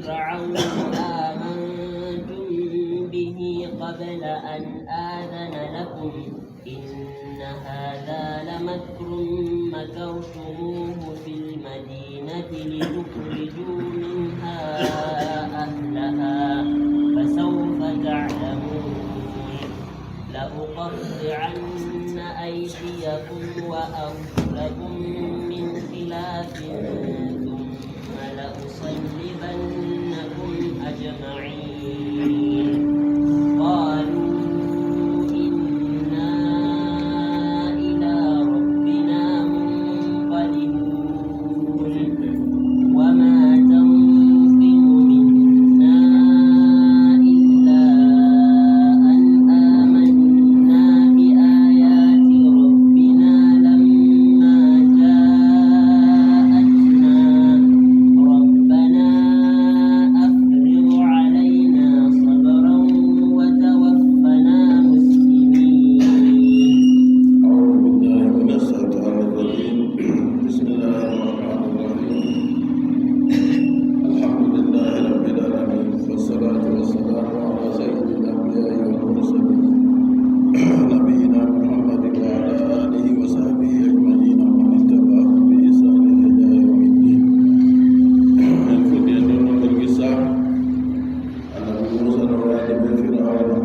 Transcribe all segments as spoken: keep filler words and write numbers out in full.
فرعون آمنتم به قبل أن آذن لكم إن هذا لمكر مكرتموه في المدينة لتخرجوا منها أهلها فسوف تعلمون. لأقطعن أيديكم وأرجلكم من خلاف ثم لأصلبنكم أجمعين. قالوا إنا إلى ربنا منقلبون. وما تنقم منا إلا أن آمنا بآيات ربنا لما جاءتنا. ربنا أفرغ علينا صبرا وتوفنا مسلمين. أعوذ بالله من الشيطان الرجيم. بسم الله الرحمن الرحيم. الحمد لله رب العالمين، والصلاة والسلام على سيد الأنبياء والمرسلين، نبينا محمد وعلى آله وصحبه أجمعين، ومن اتبعهم بإحسان إلى يوم الدين. En fuɗɗi en ɗon noddugo qissa. Annabi Muusa no wayde bee Firawna.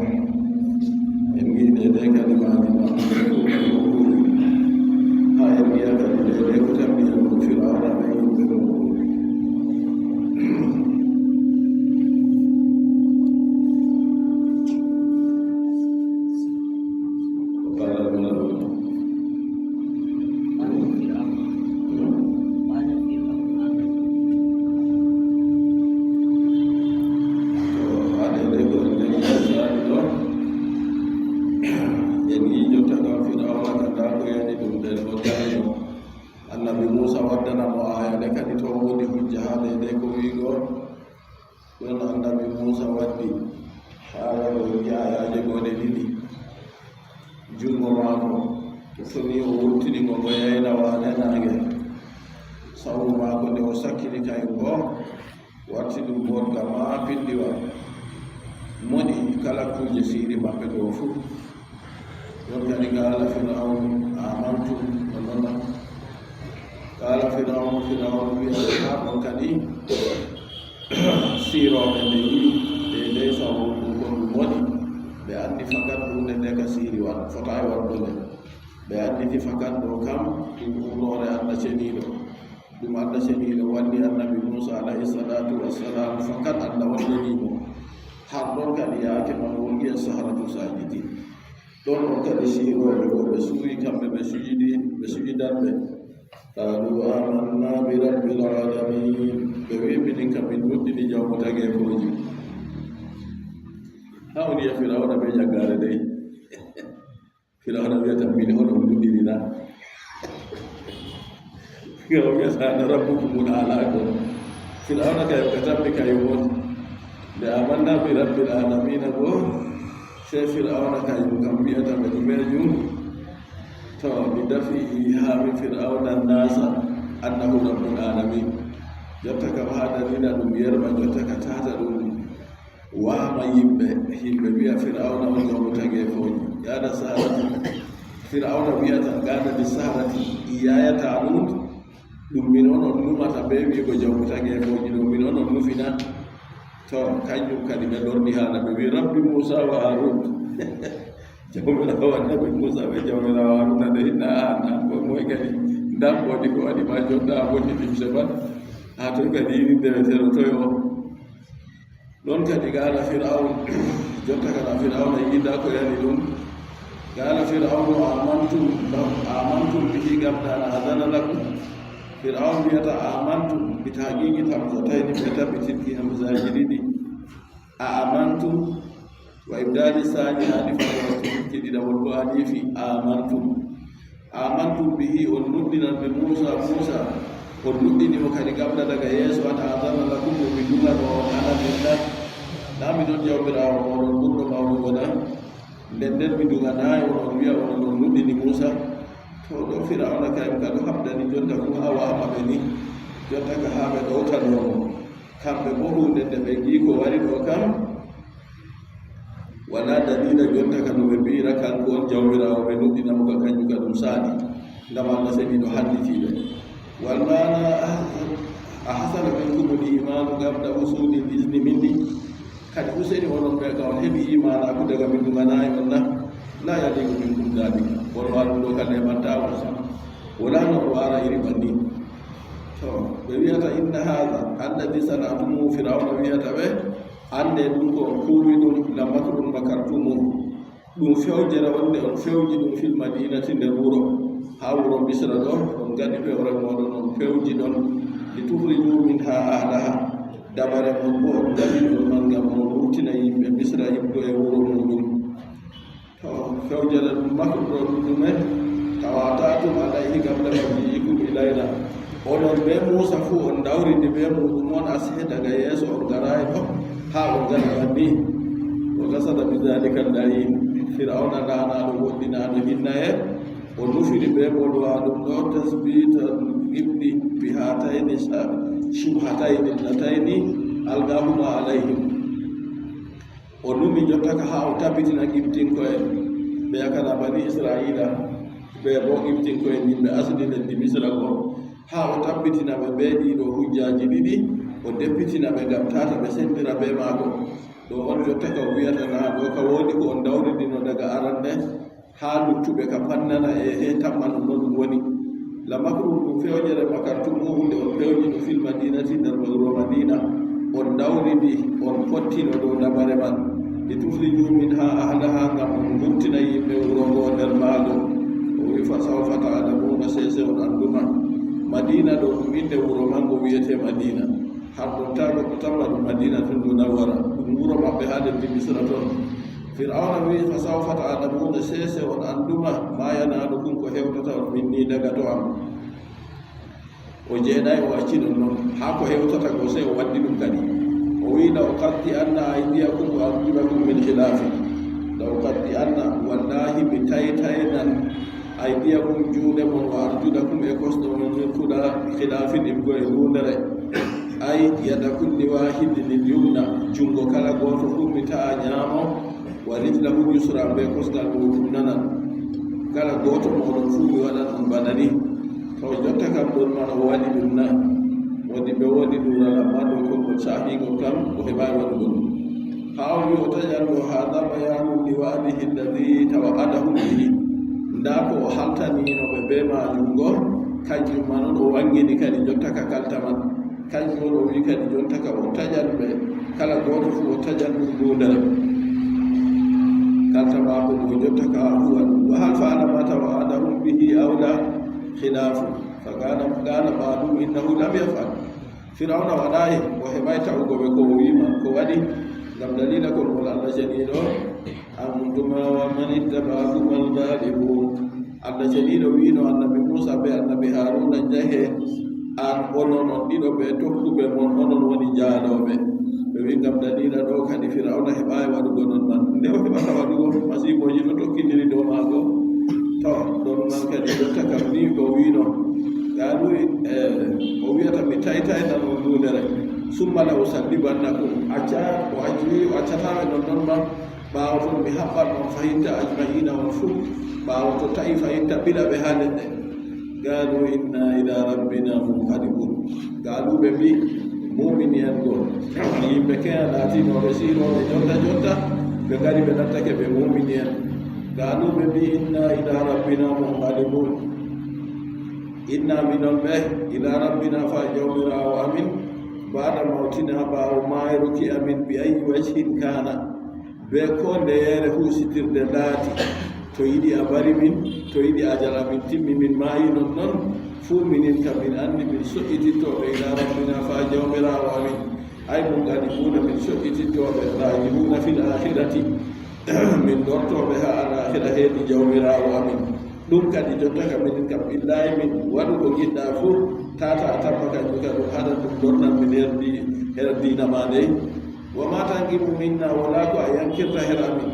En ngi'i deydey kadi maaji maɓɓe ɓe kuuɓi ɓe kuuɓi. Haa en ngi'a kadi deydey ko tammi en ɗum Firawna bee yimɓe muuɗum. وقال الملأ To, haa deydey ko en nani haa sali ɗo, en yi'i jotta kam Firawna ka ndaa ko yani ɗum nder o darino. Annabi Muusa waddana mo aaya nde kadi to woodi hujja haa deydey ko wi'igo. Ɗon Annabi Muusa waddi haa o yi'i aayaaje goo ɗe ɗiɗi. Junngo maako, to toni o wurtini ngo, ngo yayna waane naange. Sawru maako nde o sakkini kayŋgo, warti ɗum mboɗka maapindiwa. Moɗi kala kuuje siiri maɓɓe goo fuu. Ɗon kadi qaala Fir'awnu, aamantum, o nona. Qaala Fir'awnu, Fir'awnu wi'i, haa ɗon kadi, siirooɓe ɓe yi'i deydey sawru ndu ko ndu moɗi. Ɓe anndi fakat huunde nde ka siiri wan-, fotaay waɗugo nde. Ɓe annditi fakat ɗo kam ɗum umroore Allah Ceniiɗo. Ɗum Allah Ceniiɗo walli Annabi Muusa alayhi salaatu wassalaam, fakat Allah wallini mo. Har ɗon kadi yaake man o wi'i as-saharatu saajidin. Ɗon on kadi siirooɓe go ɓe suuyi kamɓe ɓe sujidi, ɓe sujidan ɓe. Qaalu aamanna bi rabbil aalamiin. Ɓe wi'i, minin kam min nuɗɗini Jawmu tageefooji. Haa on yi'a Firawna bee ƴaggaare dey. Firawna wi'ata, minin on on nuɗɗini na? Ngam o wi'ata, ana rabbukumul a'laa kon. Firawna kay o tammi kayum on. Nde aamanna bi rabbil aalamiina go, sey Firawna kayum kam wi'ata ɓe ɗumeejum? To, bi daf'ihaa min Fir'awna naasa annahu rabbul aalamiin. Jotta kam haa dalila ɗum yerɓa, jotta ka tata ɗum waama yimɓe, yimɓe wi'a Firawna on Jawmu tageefooji. Yaada saharati. Firawna wi'ata, qaala lis-saharati, i yaaya Taalut, ɗum min on on numata bee wi'ugo Jawmu tageefooji ɗo, min on on nufi na? To, kanjum kadi ɓe lorni haala, ɓe wi'i, Rabbi Muusa wa Haaruun. Jawmiraawo Annabi Muusa bee Jawmiraawo Haaruuna dey, na, na, ko moy kadi? Ndaa ko waɗi, ko waɗi ma jonta a bonni limse man. Haa toy kadi yiɗi ndeweteeɗo toy o? Ɗon kadi qaala Fir'awn, jotta kala Fir'awna yi'i ndaa ko yani ɗum. Qaala Fir'awnu aamantum lahu, aamantum bihi qabla an aadana lakum. Fir'awn wi'ata aamantum, bi tahqiiqi hamzatayni, ɓe tabbitinki hamzaaji ɗiɗi. A aamantum, wa ibdaali saani alifan, wa tabbitinki ɗiɗawol bo alifi, aamantum. Aamantum bihi, on nuɗɗinan bi Muusa, Muusa, on nuɗɗini mo kadi qabla daga yeeso, an aadana lakum, mo mi duŋano on, ana min na? Na mi non Jawmiraawo mooɗon ɓurɗo mawnugo na? Nden nden mi duŋanaay on, on wi'a on, on nuɗɗini Muusa. To, ɗo Fir'awna kayum ka ɗo haɓdani jonta fuu haa waama ɓe ni. Jonta ka haa ɓe ɗowtano mo. Kamɓe boo huunde nde ɓe ngi'i ko wari ɗo kam, walaa daliila jonta ka no ɓe mbi'ira kanko on Jawmiraawo, ɓe nuɗɗina mo ka kanjum ka ɗum saali. Ngam Allah seniiɗo halliti ɓe. Wal maana ahsana minkumul iimaanu qabla husuulil izni minni. Kadi useni onon ɓe ka on heɓi iimaanaaku daga mi duŋanaayi on na? Laa yaliiqu minkum daalika. Won waaɗum ɗo ka neemantaa on sam. Walaa no o waara iri banni. To, ɓe wi'ata, inna haadha alladhi sana'tumuhu, Firawna wi'ata ɓe, annde ɗum ko on kuuwi ɗum, la makrun makartumuhu. Ɗum fewjere on nde on fewji ɗum fil madinati nder wuro, haa wuro Misra ɗo, on ngaɗi fewre mooɗon, on fewji ɗon, li tukhriju minha ahlaha. Dabare mon boo on ngaɗi ɗum man ngam on wurtina yimɓe Misra, yimɓe e wuro muuɗum. To, fewjere ɗum makko ɗo ɗum ɗume? Tawata'tum alayhi qabla maji'ikum ilayna. Onon bee Muusa fuu on ndawridi bee muuɗum on ashe daga yeeso on ngaraay ɗo, haa on ngari banni. Wa qasada bi dhalika al-la'iin. Firawna laanaaɗo woɗɗinaaɗo hinnaye, o nufiri bee bolwaaɗum ɗo tasbita ibni bi hatayni sha-, shubhatayni allatayni alqahuma alayhim. O numi jottaka haa o tabbitina Gibtinko'en, ɓe yakana bani Isra'iila, ɓe boo Gibtinko'en yimɓe asli lesdi Misra go, haa o tabbitina ɓe bee ɗiɗo hujjaaji ɗiɗi, o deppitina ɓe ngam tata ɓe sendira bee maako. Ɗo on jottaka o wi'ata, naa ɗo ka woodi ko on ndawridino daga arande, haa luttuɓe ka pannana e, e tamma no ɗum woni. La makrun ɗum fewjere makartumuhu nde on fewjino fil madinati nder wuro Madina. On ndawridi, on pottino dow dabare man. Li tukhriju minha ahlaha ngam on ngurtina yimɓe wuro ngo nder maago. O wi'i, fa sawfa ta'lamuna, sese on annduma. Madina ɗo ɗum innde wuro man ngo wi'ete Madina. Har ɗon taa goɗɗo tamma ɗum Madinatul Munawwara. Ɗum wuro maɓɓe haa nder Misra ton. Fir'awna wi'i, fa sawfa ta'lamuna, sese on annduma, ma yanalukum, ko hewtata on minni daga to am. O jeenay, o acci ɗon non. Haa ko hewtata go, sey o waddi ɗum kadi. O wi'i, la uqatti'anna aydiyakum wa arjulakum min khilafin. La uqatti'anna, wallahi mi taytaynan aydiyakum, juuɗe mon, wa arjulakum, e kosɗe mon, min khilafin, iwgo e duundere. Ay, yada kulli wahidin al yumna, junngo kala gooto fuu mi ta'a nyaamo, wa rijlahu al yusra, bee kosngal muuɗum nanal. Kala gooto mooɗon fuu mi waɗan on bana ni. To jotta kam ɗon man o waɗi ɗum na? Woodi ɓe woodi duural, ammaa ɗum konngol caahiiŋgol kam o heɓaay waɗugo ɗum. Haa o wi'i, o taƴan ɗo, haadha bayaanun li wa'dihi alladhi tawa'adahum bihi. Ndaa ko o haltaniino ɓe bee maajum go, kanjum man on o waŋgini kadi jotta ka kalta man. Kanjum on o wi'i kadi jotta ka o taƴan ɓe, kala gooto fuu o taƴan ɗum duundere. Kalta maako ɗo jotta ka o waɗi. Wa hal fa'ala ma tawa'adahum bihi aw la khilafu. Fa qala, qala ba'duhum innahu lam yaf'al. Firawna waɗaay, o heɓaay ta'ugo ɓe ko o wi'i man. Ko waɗi? Ngam daliila konngol Allah ceniiɗo, antuma wa man ittaba'akumal ghalibun. Allah ceniiɗo wi'no Annabi Muusa bee Annabi Haruna, njahe, an, onon on ɗiɗo bee tokkuɓe mon, onon woni jaalooɓe. Ɓe wi'i ngam daliila ɗo kadi Firawna heɓaay waɗugo non man. Nde o heɓata waɗugo, masiibooji to tokkindiri dow maako. To, ɗon man kadi jotta kam ni o wi'no. Qaalu, eh, o wi'ata mi taytaynan on duundere. Summa la usallibannakum. Acca, o acci, o accataa ɓe non non ma. Ɓaawo ton mi haɓɓan on fahinta ajma'iina on fuu. Ɓaawo to ta'i fahinta ɓila ɓe haa leɗɗe. Qaalu inna ila rabbina munqalibun. Qaalu ɓe mbi'i, muumini en go, yimɓe keya laatinooɓe siirooɓe jonta jonta, ɓe ngari ɓe lattake ɓe muumini en. Qaalu ɓe mbi'i inna ila rabbina munqalibun. Inna minon ɓe, ila rabbina faa Jawmiraawo amin, ba'da mawtina ɓaawo maayruki amin, bi ayyi wajhin kaana. Bee ko ndeyeere huusitirde laati, to yiɗi a mbari min, to yiɗi ajal amin timmi, min maayi non non, fuu minin kam min anndi min so'itittooɓe ila rabbina faa Jawmiraawo amin. Ay munqalibuuna, min so'itittooɓe, raaji'uuna fil aakhirati, min lortooɓe haa alaakhira heedi Jawmiraawo amin. Ɗum kadi jotta kam minin kam ɓillaayi min, waɗu ko ngiɗɗaa fuu, tata a tamma kanjum kam ɗum haɗan ɗum lornan min her di-, her diina ma dey. Wa ma tanqimu minna, walaa ko a yankirta her amin.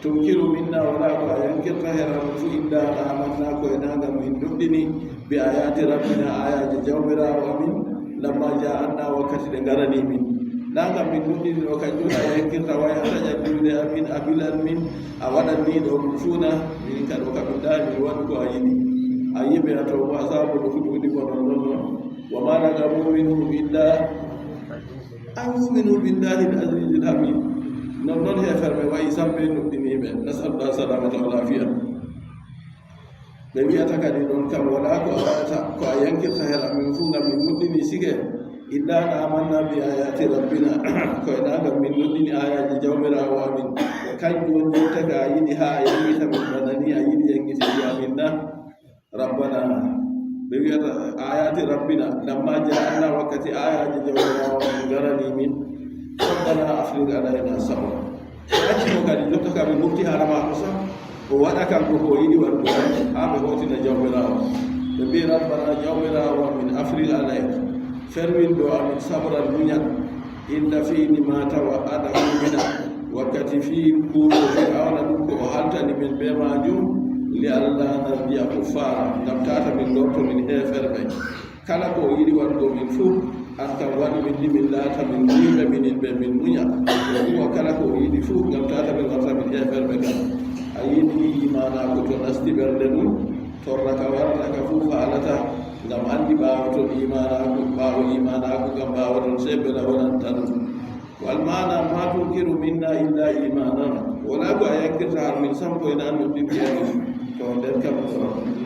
Tunkiru minna, walaa ko a yankirta her amin fuu, illa an amanna, ko e na ngam min nuɗɗini, bi ayaati rabbina, aayaaje Jawmiraawo amin, lamma ja'anna, wakkati ɗe ngarani min. Naa ngam min nuɗɗini ɗo, kanjum a yankirta, wa yahtaja juuɗe amin, a bilan min, a waɗan ni ɗo ɗum fuu na, min ka ɗo ka min ɗaani min waɗu ko a yiɗi. A yi'i ɓe a to mo a saabu ɗo ɗum ɗum ko non non non. Wa ma naqamu minhum illa an yu'minu billahi al-azizil hamid. Non non heeferɓe wa'i sam ɓe nuɗɗiniiɓe. Nas'alullah salamata wal afiya. Ɓe wi'ata kadi ɗon kam, walaa ko a waɗata, ko a yankirta her amin fuu ngam min nuɗɗini sike, illa an amanna bi ayati rabbina, ko e na ngam min nuɗɗini ayaaji Jawmiraawo amin. Kanjum woni jotta ka a yiɗi haa a yaŋgita min bana ni a yiɗi yaŋgitinde amin na? Rabbana, ɓe wi'ata ayati rabbina, lamma ja'anna, wakkati ayaaji Jawmiraawo amin ngarani min. Rabbana afrig alayna sabra. Acci mo kadi, jotta ka ɓe mofti haala maako sam, o waɗa kanko ko o yiɗi waɗugo, haa ɓe hootina Jawmiraawo. Ɓe mbi'i, rabbana, Jawmiraawo amin, afrig alayna, ferwin dow amin, sabran, munyal, inda fi'li ma tawa'adtana, wakkati fii kuuɗe Fir'awna ɗum ko o haltani min bee maajum, li alla narji'a kuffara, ngam tata min lorto min heeferɓe. Kala ko o yiɗi waɗugo min fuu, an kam waɗu min ni min laata min wuyɓe minin ɓe min munya. O huwa kala ko o yiɗi fuu ngam tata min warta min heeferɓe kam. A yiɗi iimaanaaku to nasti ɓernde mum, torra ka warta ka fuu faalata, ngam anndi ɓaawo ton iimaanaaku, ɓaawo iimaanaaku kam ɓaawo ton sey bela wonanta ɗum. Wal maana ma tunkiru minna illa imanana. Wala ko a yankirta har min sam ko ena an nuɗɗinki amin. To nder kam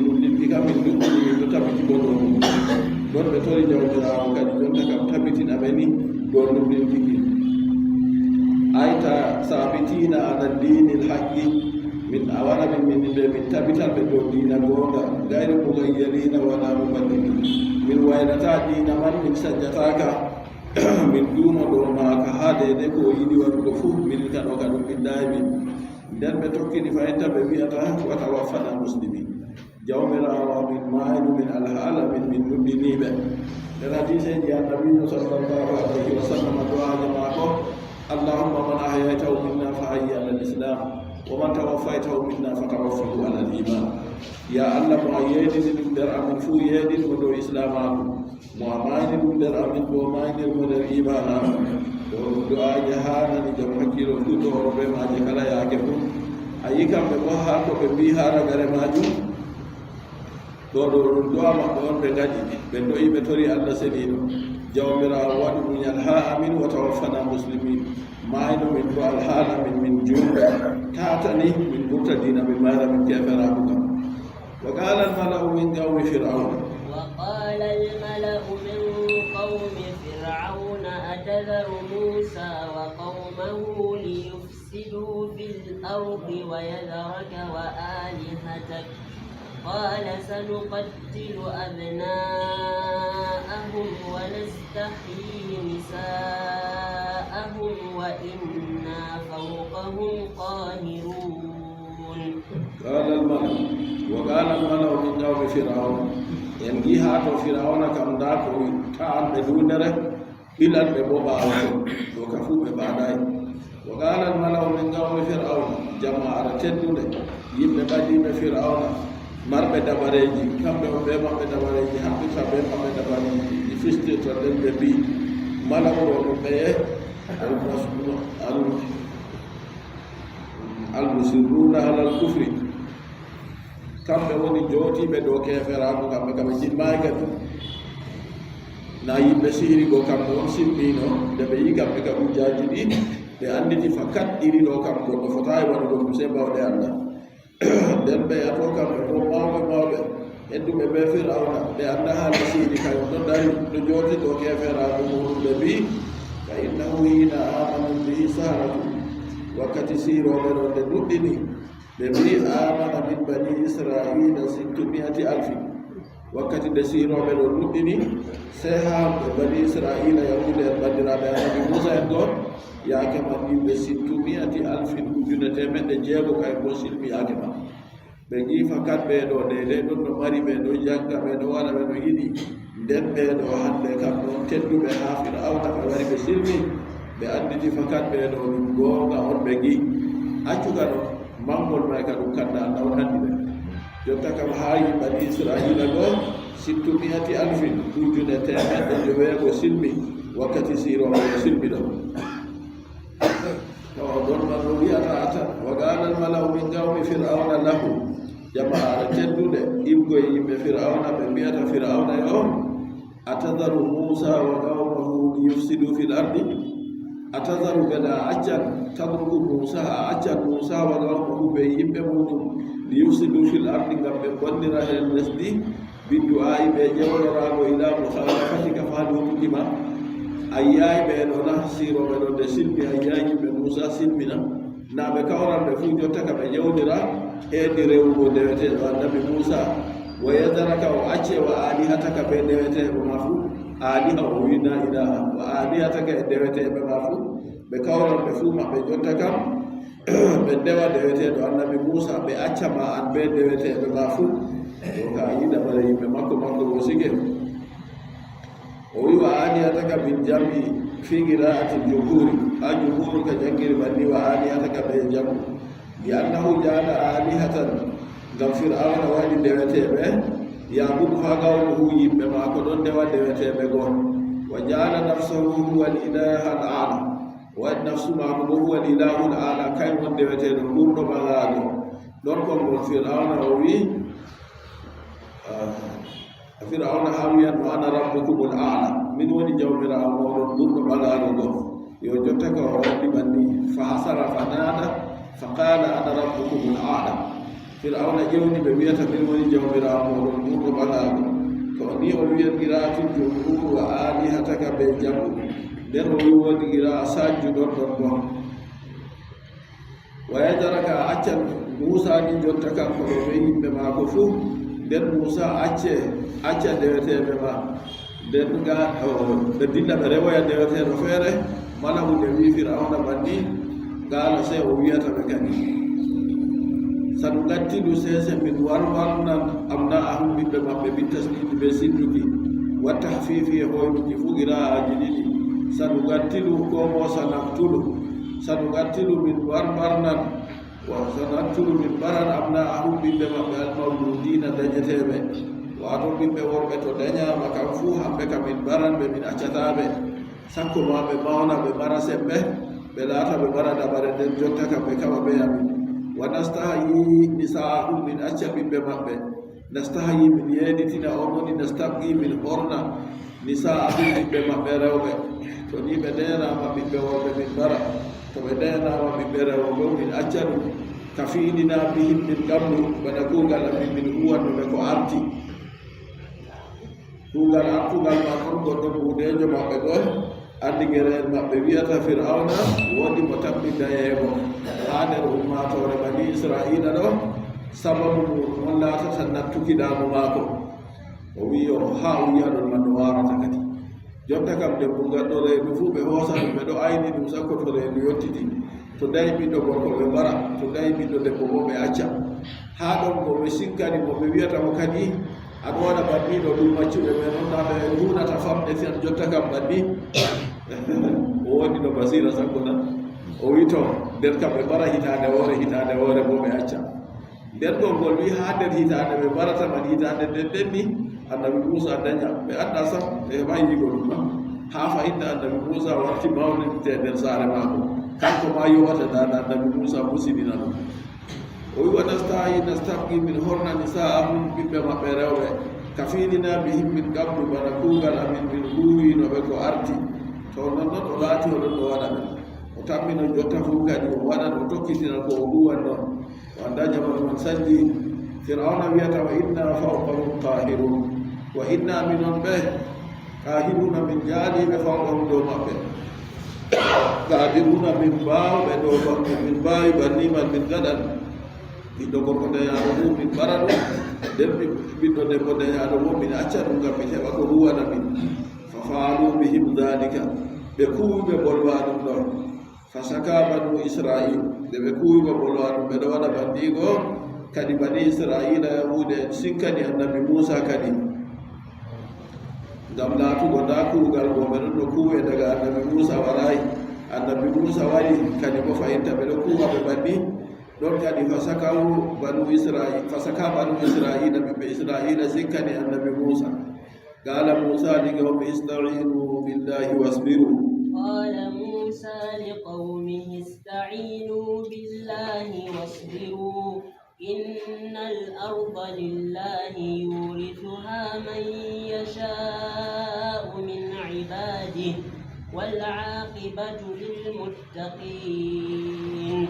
nuɗɗinki kam min nuɗɗini min ɗo tabiti ko ɗo. Ɗon ɓe tori Jawmiraawo kadi jonta kam tabitina ɓe ni dow nuɗɗinki ki. Ayta sabitina ala dinil haqqi. Min awana min min ɓe min tabitan ɓe dow diina goonga. Gayru mugayyirina wala mubaddilin. Min waylata diina man min sajjataka. Min duuma dow maaka haa deydey ko o yiɗi waɗugo fuu, min kano ka ɗum min daayi min. Nden ɓe tokkini fahinta ɓe wi'ata, wa tawaffana muslimin. Jawmiraawo amin, maaynu min alhaala min, min nuɗɗiniiɓe. Nder hadiiseeji Annabiijo sallallahu alayhi wa sallam, du'aaje maako, Allahumma man ahyaytahu minna fa hayyi ala al-islam, wa man tawaffaytahu minna fa tawaffahu ala al-iman. Ya Allah, mo a yeeɗini ɗum nder amin fuu, yeeɗin mo dow islaamaaku. Mo a maayni ɗum nder amin, boo maaynir mo nder iimaanaaku. Ɗo ɗum du'aaje haanani jam hakkiilo fuu do'oro bee maaje kala yaake fuu. A yi'i kamɓe boo haa ko ɓe mbi'i haa ragare maajum? Ɗo ɗo ɗum du'a maɓɓe on ɓe ngaɗi. Ɓe do'i ɓe tori Allah seniiɗo. Jawmiraawo waɗu munyal haa amin, wa tawaffana muslimin. Maaynu min boo alhaala min min juulɓe. Taata ni min ɓurta diina min mayra min keeferaaku kam. وقال الملأ من قوم فرعون. وقال الملأ من قوم فرعون أتذر موسى وقومه ليفسدوا في الأرض ويذرك وآلهتك قال سنقتل أبناءهم ونستحيي نساءهم وإنا فوقهم قاهرون. قال الملأ، وقال الملأ من قوم فرعون. En ngi'i haa to Firawna kam, ndaa ko ta'anɓe duundere, ɓilanɓe boo ɓaawo ton. Ɗo ka fuu ɓe ɓaadaay. وقال الملأ من قوم فرعون. Jama'aare teddunde, yimɓe ɓadiiɓe Firawna, marɓe dabareeji, kamɓe on ɓe maɓɓe dabareeji, haɓɓirta ɓe maɓɓe dabareeji, ɗi fistirta nden ɓe mbi'i, mala'u ɗo ɗum ɓeye, al-, al-, al-musirruna alal kufri. Kamɓe woni jootiiɓe dow keeferaaku, kamɓe, kamɓe jimmaay kadi. Na yimɓe sihiri go kamɓe on silmiino, nde ɓe yi'i kamɓe ka hujjaaji ɗi, ɓe annditi fakat iri ɗo kam goɗɗo fotaay waɗugo ɗum sey bawɗe Allah. Nden ɓe yato kamɓe boo mawɓe mawɓe, hedduɓe bee Firawna, ɓe anndaa haala sihiri kay on ɗo dari, ɗo jooti dow keeferaaku muuɗum, ɓe mbi'i, فإنه حين آمنت به السحرة. Wakkati sihirooɓe ɗo nde nuɗɗini, ɓe mbi'i, آمن من بني إسرائيل ستمائة ألف. Wakkati nde sihirooɓe ɗo nuɗɗini, sey haa ɓe bani Isra'iila, Yahuuda en, banndiraaɓe Annabi Muusa en ɗon, yaake man yimɓe sittu mi'ati alfin, ujunere teemeɗɗe jeego kay boo silmi yaake man. Ɓe ngi'i fakat ɓe ɗo deydey ɗon no mari, ɓe ɗo jannga, ɓe ɗo waɗa, ɓe ɗo yiɗi. Nden ɓe ɗo hannde kam ɗon tedduɓe haa Firawna ɓe wari ɓe silmi, ɓe annditi fakat ɓe ɗo ɗum goonga on ɓe ngi'i. Accu ka ɗon. Mangol may ka ɗum kanda Allah on anndi ɓe. Jotta kam haa yimɓe bani Isra'iila go, sittu mi'ati alfin, ujune teemeɗɗe njoweego silmi, Wakkati siirooɓe o silmino. To o ɗon man o wi'ata ata, wa qaalal mala'u min qawmi fir'awna lahu. Jama'aare teddunde, iwgoy yimɓe Fir'awna, ɓe mbi'ata Fir'awna e on, atadharu Muusa wa qawmahu liyufsidu fil ardi? Atadharu, ɓe na accan, tadruku Muusa, a accan Muusa wa qawmahu, ɓe yimɓe muuɗum, liyufsidu fil ardi, ngam ɓe bonnira nder lesdi. Biddu'aa'i, bee ƴeewnoraago, ilaa mukhalafatika, faa luutuki ma. A yi'aay ɓe ɗo na, siirooɓe ɗon nde silmi, a yi'aay yimɓe Muusa silmina. Na ɓe kawran ɓe fuu jotta ka ɓe ƴeewnira, heedi rewugo ndeweteeɗo Annabi Muusa. Wa yadharaka, o acce, wa aalihataka, bee ndeweteeɓe ma fuu. Aaliha o wi'i na ilaaha. Wa aalihataka, e ndeweteeɓe ma fuu. Ɓe kawran ɓe fuu maɓɓe jotta kam. Ɓe ndewa ndeweteeɗo Annabi Muusa, ɓe acca ma an bee ndeweteeɓe ma fuu. To ka a yiɗa bana yimɓe makko, makko o sige. O wi'i, wa aalihataka bil jam'i fi qira'atil jumhuri. Haa jumhuru ka janngiri banni, wa aalihataka bee jam'u. Li annahu ja'ala aalihatan, ngam Fir'awna waɗi ndeweteeɓe, ya'buduha qawmuhu, yimɓe maako ɗon ndewa ndeweteeɓe go. Wa ja'ala nafsahu huwal ilahal a'la. O waɗi nafsu maako bo huwal ilahul a'la, kay woni ndeweteeɗo ɓurɗo ɓaŋaago. Ɗon konngol Fir'awna o wi'i, ah, Fir'awna haa wi'an mo, ana rabbukumul a'la, min woni Jawmiraawo mooɗon ɓurɗo ɓaŋaago go. Yo jotta ka o waɗi banni, fa hasara fa naada, fa qaala, ana rabbukumul a'la. Fir'awna ƴewni ɓe, wi'ata, min woni Jawmiraawo mooɗon ɓurɗo ɓaŋaago. To ni o wi'an qira'atul jumhur, wa aalihataka, bee jam'u. Nden o wi'i woodi qira'a sajju ɗon ɗon bo. Wa yadharaka, a accan Muusa ni jotta kanko ɗo bee yimɓe maako fuu. Nden Muusa acce, acca ndeweteeɓe ma. Nden ga, o, ɓe dilla ɓe rewoya ndeweteeɗo feere. Mala'u nde wi'i Fir'awna banni, qaala, sey o wi'ata ɓe kadi, sanuqattilu, sese min warwarnan abna'ahum, ɓiɓɓe maɓɓe, bit tashdidi, bee sidduki, wa tahfifi, e hoynuki, fuu qira'aaji ɗiɗi. Sanuqattilu, koo bo sanaqtulu. Sanuqattilu, min warwarnan, wa sanaqtulu, min mbaran, abna'ahum, ɓiɓɓe maɓɓe, al mawludiina, danyeteeɓe. Waato ɓiɓɓe worɓe to danyaama kam fuu, hamɓe kam min mbaran ɓe, min accataa ɓe. Sakko ma ɓe mawna, ɓe mara sembe, ɓe laata ɓe mara dabare, nden jotta kam ɓe kaɓa bee amin. Wa nastahyi nisa'ahum, min acca ɓiɓɓe maɓɓe. Nastahyi, min yeenitina, on woni nastabqi, min horna, nisa'ahum, ɓiɓɓe maɓɓe rewɓe. To ni ɓe ndenaama ɓiɓɓe worɓe, min mara. To ɓe ndenaama ɓiɓɓe rewɓe bo, min acca ɗum. Kafiilina bihim min qablu, bana kuugal amin min huwanno ɓe ko arti. Kuugal artugal man on, goɗɗo buudeejo maɓɓe ɗo, anndigere'en maɓɓe wi'ata Fir'awna, woodi mo tammi dayeego haa nder ummaatoore bani Isra'iila ɗo, sababu mum on laatata nattuki daamu maako. O wi'i, o, haa o yi'a ɗon man no waarata kadi. Jotta kam, debbo gaɗɗo reedu fuu ɓe hoosa ɗum, ɓe ɗo ayni ɗum sakko to reedu yottiti. To dayi ɓiɗɗo gorko ɓe mbara, to dayi ɓiɗɗo debbo boo ɓe acca. Haa ɗon go ɓe sikkani mo, ɓe wi'ata mo kadi, a ɗo waɗa banni ɗo ɗum maccuɓe men on, na ɓe huunata famɗe fen jotta kam banni? O woodi no basiira sakko na? O wi'i to, nden kam ɓe mbara hitaande woore, hitaande woore boo ɓe acca. Nden ɗon ngol wi'i haa nder hitaande ɓe mbarata man, hitaande nden nden ni, Annabi Muusa danya. Ɓe anndaa sam, ɓe heɓaay yi'ugo ɗum na. Haa fahinta Annabi Muusa warti mawninte nder saare maako. Kanko ma yoɓata daada Annabi Muusa, musidina ɗum. O wi'i, wa nastahyi, nastabqi, min horna, nisa'ahum, ɓiɓɓe maɓɓe rewɓe. Kafiilina bihim min qablu, bana kuugal amin min huwino ɓe ko arti. To nonnon o laati, o ɗon no waɗa ɓe. O tammino jotta fuu kadi o waɗan, o tokkitina ko o huwan non. O anndaa jamanu man sanji. Fir'awna wi'ata, wa inna fawqahum qahirun. Wa inna, minon ɓe, qahiruna, min jaaliiɓe fawqahum, dow maɓɓe. Qadiruna, min baawɓe dow maɓɓe, min baawi banni man, min ngaɗan ɓiɗɗo gorko danyaaɗo mum, min mbara ɗum. Nden ɓi-, ɓiɗɗo debbo danyaaɗo mum, min acca ɗum, ngam min heɓa ko huwana min. Fa fa'alu bihim dhalika. Ɓe kuuwi ɓe bolwa ɗum ɗon. Fasaka banu Isra'il, nde ɓe kuuwi mo bolwa ɗum, ɓe ɗo waɗa bandiigo, kadi bani Isra'iila, Yahuudu'en, sikkani Annabi Muusa kadi. Ngam laatugo ndaa kuugal go ɓe ɗon no kuuwe daga Annabi Muusa waraay. Annabi Muusa wari, kadi boo fahinta ɓe ɗo kuuwa ɓe banni. Ɗon kadi fasakahu banu Isra'il, fasaka banu Isra'iila, ɓiɓɓe Isra'iila sikkani Annabi Muusa. قال موسى لقومه استعينوا بالله واصبروا. قال موسى لقومه استعينوا بالله واصبروا، إن الأرض لله يورثها من يشاء من عباده، والعاقبة للمتقين.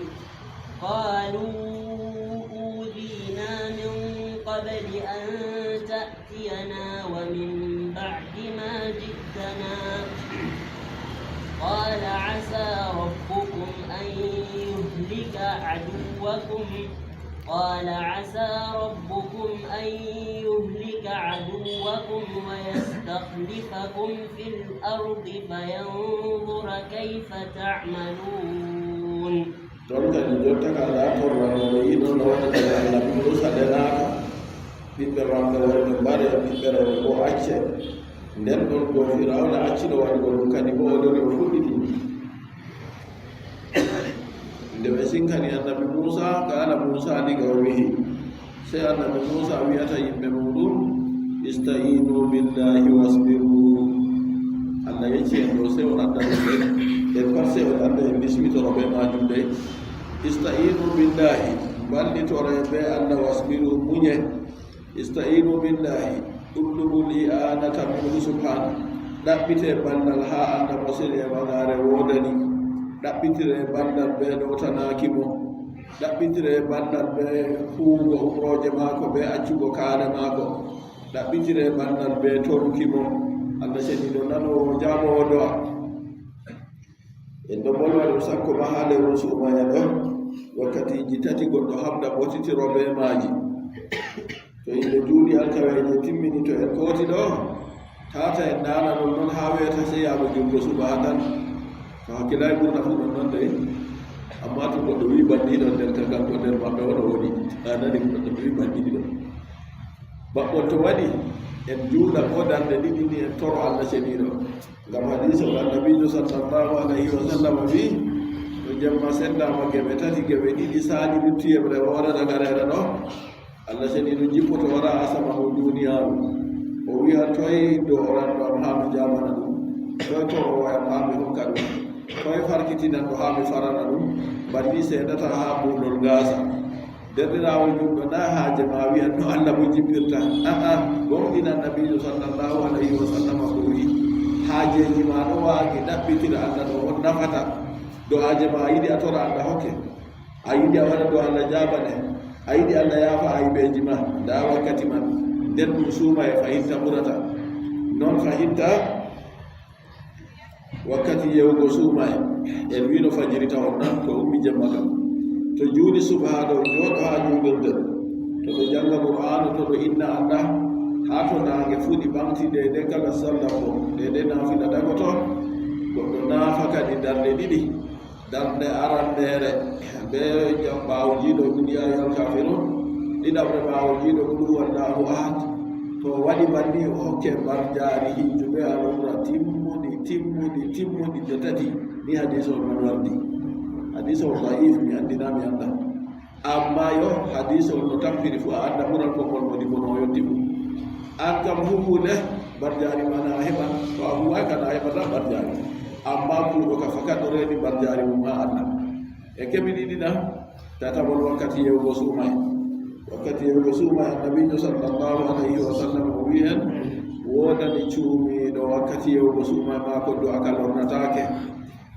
قالوا أوذينا من قبل أن تأتينا ومن بعد ما جئتنا. قال عسى ربكم أن يهلك عدوكم، قال عسى ربكم أن يهلك عدوكم ويستخلفكم في الأرض فينظر كيف تعملون. Ton kadi, jotta ka, ndaa torra no ɓe yi'i ɗon no waɗata ɓe. Annabi Muusa ɗenaaka, ɓiɓɓe maako worɓe mbare, ɓiɓɓe rewɓe boo acce. Nden ɗon go Firawna accino waɗugo ɗum, kadi boo o lori o fuɗɗitini. Nde ɓe sinkani Annabi Muusa, قال موسى لقومه, sey Annabi Muusa wi'ata yimɓe muuɗum, استعينوا بالله واصبروا. Allah yecci en ɗo, sey o adda ɗum ɓe. En pat sey o adda en bismitoro bee maajum dey. استعينوا بالله, mballitore bee Allah, واصبروا, munye. استعينوا بالله, اطلبوا الإعانة منه سبحانه. Ɗaɓɓite ballal haa Allah mo seniye magaare woodani. Ɗaɓɓitire ballal bee ɗowtanaaki mo. Ɗaɓɓitire ballal bee huuwugo umrooje maako, bee accugo kaale maako. Ɗaɓɓitire ballal bee toruki mo. Allah ceniiɗo nanoowo, jaaboowo do'a. En ɗon mbolwa ɗum sakko ma haa lewru suumayee ɗo, wakkatiiji tati goɗɗo haɓda ɓotitiro bee maaji. To yimɓe njuuli alkaweeje timmini, to en kooti ɗo, tata en naana ɗon non haa weeta, sey yaago juulgo subaha tan. To hakkilaaɓe ɓurna fuu ɗon non dey. Ammaa to goɗɗo wi'i bandiiɗo nder ka, kanko nder maɓɓe on o woni. A nani goɗɗo wi'i bandiiɗo. Baɓɓol to waɗi, en juula ko darnde ɗiɗi ni, en toro Allah ceniiɗo. Ngam hadiisol Annabiijo sallallahu alayhi wa sallam wi'i, to jemma sendama geɓe tati, geɓe ɗiɗi saali lutti yeɓre woore daga reere ɗo, Allah ceniiɗo jippoto wara asama dow duniyaaru. O wi'a, toy do'oranɗo am haa mi jaabana ɗum? Toy torowo am haa mi hokka ɗum? Toy farkitinanɗo haa mi farana ɗum? Banni seedata haa buulol ngaasa. Deerɗiraawo julɗo, na haaje ma wi'an no Allah mo jippirta. A'a, gooŋɗin Annabiijo sallallahu alayhi wa sallam ko wi'i, haajeeji ma ɗo waagi, ɗaɓɓitir Allah ɗo on nafata. Do'aaje ma a yiɗi a tora Allah hokke. A yiɗi a waɗa do'a Allah jaabane. A yiɗi Allah yaafa aybeeji ma. Ndaa wakkati man. Nden ɗum suumayee fahinta ɓurata. Non fahinta. Wakkati yehugo suumayee, en wi'no fajiri tawon nan, to ummi jemma kam. To juuli subaha ɗo, jooɗo haa juulirde. To ɗo janga Qur'aanu, to ɗo inna Allah, haa to naange fuɗi ɓaŋgti, deydey kala salla go, deydey naafila dagoto, goɗɗo naafa kadi darnde ɗiɗi. Darnde arandeere bee jam-, ɓaawo jiiɗo Qul yaa ayyuhal kaafiruun, ɗiɗaɓre ɓaawo jiiɗo Qul huwallaahu ahad. To o waɗi banni, o hokke mbarjaari hijju bee al-umra timmuɗi, timmuɗi, timmuɗi nde tati. Ni hadiisol man wardi. Hadiisol da'iif, mi anndi na mi annda. Ammaa yo hadiisol no tampini fuu, a annda ɓural ko ngol woni, boo no o yotti fuu. An kam huuwude mbarjaari ma na a heɓan, to a huuwaay ka na a heɓata mbarjaari. Ammaa kuuɗo ka fakat o reeni mbarjaari mum haa Allah. E keɓi ɗiɗi na? Tataɓol, wakkati yehugo suumayee. Wakkati yehugo suumayee, Annabiijo sallallahu alayhi wa sallam o wi'i en, woodani cuumiiɗo wakkati yehugo suumayee maako do'a ka lornataake.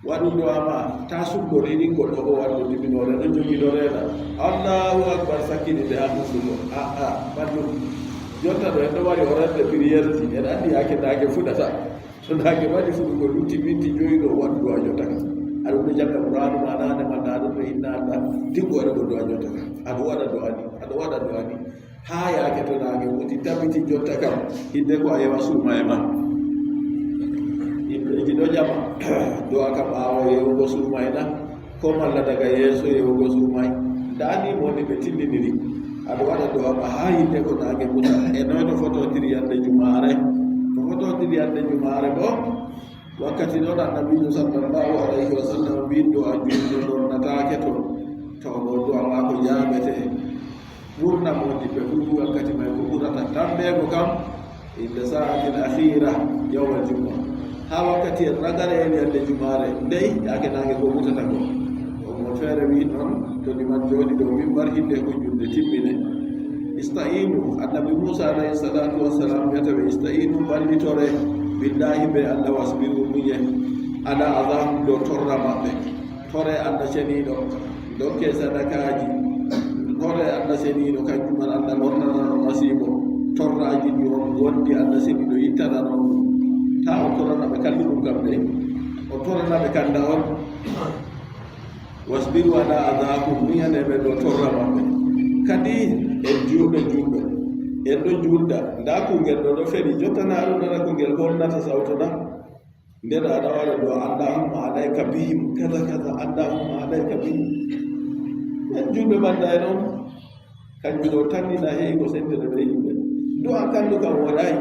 Waɗu do'a ma, taa sukko riɗi goɗɗo o waɗu dibinoore, ɗon jogi ɗo reena. Allahu Akbar, sakkini nde haa hunduko. A'a, ɓanndu. Jonta ɗo en ɗo mari horaire de prière ji, en anndi yaake naange fuɗata. To naange waɗi fuɗugo, lutti minti joyi ɗo, waɗu do'a jonta ka. Aɗa ɗo janga Qur'aanu ma naane, malla aɗa ɗo inna Allah, diga waɗugo do'a jonta ka. Aɗa waɗa do'a ni, aɗa waɗa do'a ni. Haa yaake to naange muti, tabiti jonta kam, hidde ko a yewa suumayee ma. Yimɓeeji ɗo ƴama, do'a ka ɓaawo yehugo suumayee na, ko malla daga yeeso yehugo suumayee? Ndaa ni mo woni ɓe tindiniri. Aɗa waɗa do'a ma haa hidde ko naange muta. E noy no fototiri yande jumaare? No fototiri yande jumaare boo, wakkati ɗon Annabiijo sallallahu alayhi wa sallam wi'i, do'a juulɗo lornataake to, to o ɗo do'a maako jaabete. Ɓurna moodiɓɓe fuu wakkati may ko ɓurata tammeego kam, Inda sa'atil akhira yawmal jumu'a. Haa wakkati en ragare en yande jumaare, ndey yaake naange go wutata go. On mo feere wi'i non, to liman jooɗi dow mimbar, hinde ko julde timmine. Ista'inu, Annabi Muusa alayhi salaatu wassalaam wi'ata ɓe, ista'inu, mballitore, billahi, be Allah, wasbiru, munye, ala adahum, dow torra maɓɓe. Tore Allah Ceniiɗo, dokke sadakaaji, tore Allah Ceniiɗo, kanjum man Allah lornana on masiibo. Torraaji ɗi on ngondi, Allah Ceniiɗo ittana on ɗum. Taa on torana ɓe kalluɗum kam de, on torana ɓe kanda on. Wasbiru ala adahum, munyane ɓe dow torra maɓɓe. Kadi en juulɓe, juulɓe, en ɗo juulda, ndaa kuungel ɗo ɗo feli, jotta na aɗo nana ko ngel honnata sawto na? Nden aɗa waɗa do'a, Allahumma alayka bihim, kaza, kaza, Allahumma alayka bihim. En juulɓe banda en on, kanjum ɗo tan ni na he'i ko sendere be yimɓe. Do'a kalluka woɗaay.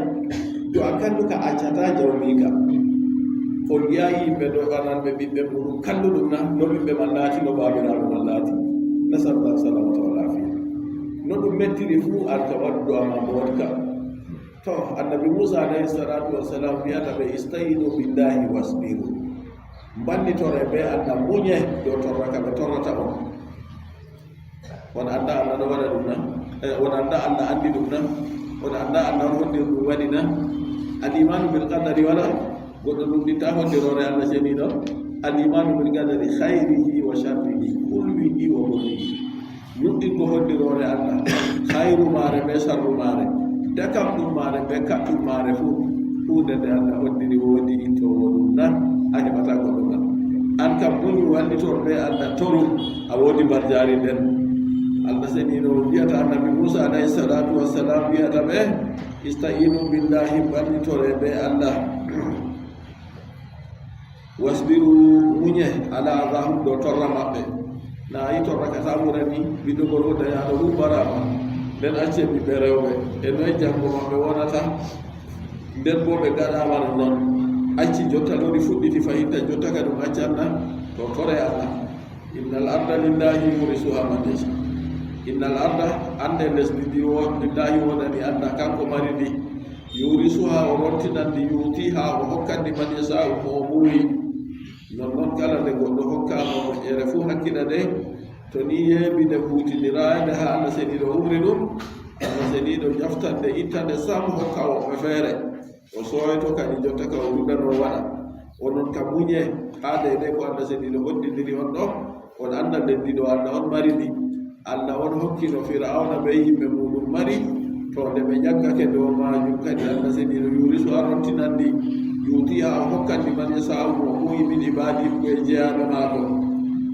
Do'a kalluka accata jawmiika. On yi'aay yimɓe do'ananɓe ɓiɓɓe muɗum kalluɗum na, no ɓiɓɓe man laati, no baabiraaɓe man laati. Nasalullah salamata wal afiya. No ɗum mettiri fuu, an ka waɗu do'a ma mboɗka. To, Annabi Muusa alayhi salaatu wassalaam wi'ata ɓe, "Ista'inu billahi wasbiru." Mballitore be Allah, munye dow torra ka ɓe torrata on. On annda Allah ɗo waɗa ɗum na? Eh, on annda Allah anndi ɗum na? On annda Allah on hoddiri ɗum waɗi na? Al-imaanu bil qadari wala? Goɗɗo luttita hoddiroore Allah Ceniiɗo. Al-imaanu bil qadari khayrihi wa sharrihi, hulwihi wa murrihi. Nuɗɗingo hoddiroore Allah, hayru maare be sarru maare, dakam ɗum maare be kaɗɗum maare fuu, huunde nde Allah hoddiri woodi ittoowo ɗum na, a heɓata goɗɗo na. An kam, muñu, wallitor be Allah, toru, a woodi mbarjaari nden. Allah Seniiɗo wi'ata Annabi Muusa alayhi salaatu wassalaam, wi'ata ɓe, "Ista'inu billahi, mballitore be Allah." Wasbiru, muñe, ala adahum, dow torra maɓɓe. Na a yi torra ka tamura ni, ɓiɗɗo gorko danyaaɗo humbaraama. Nden acce ɓiɓɓe rewɓe. E noy janngo maɓɓe wonata? Nden boo ɓe ngaɗaama non non. Acci jotta lori fuɗɗiti fahinta, jotta ka ɗum accan na? To tore Allah. Innal arda lillahi yurisuha man yasha. Innal arda, annde lesdi ndi wo-, lillahi wonani Allah, kanko mari ndi. Yurisuha, o rontinan ndi, yutiha, o hokkan ndi man yasha'u, mo o buuri. Nonnon kala nde goɗɗo hokkaama moƴƴere fuu hakkila de, to ni yeeɓi nde huutiniraay nde haa Allah Seniiɗo umri ɗum, Allah Seniiɗo jaftan nde, ittan nde sam, hokka woɓɓe feere. O sooyto kadi jotta ka o ɗuɗɗano waɗa. Onon ka muñe haa deydey ko Allah Seniiɗo hoddindiri on ɗo, on annda lesdi ɗo Allah on mari ndi. Allah on hokkino Fir'awna bee yimɓe muuɗum mari, to nde ɓe njaggake dow maajum kadi Allah Seniiɗo yurisu a rontinan ndi, yutiha o hokkan ndi man yasha'u mo o ɓuri min ibaadihi ɓe jeyaaɓe maako.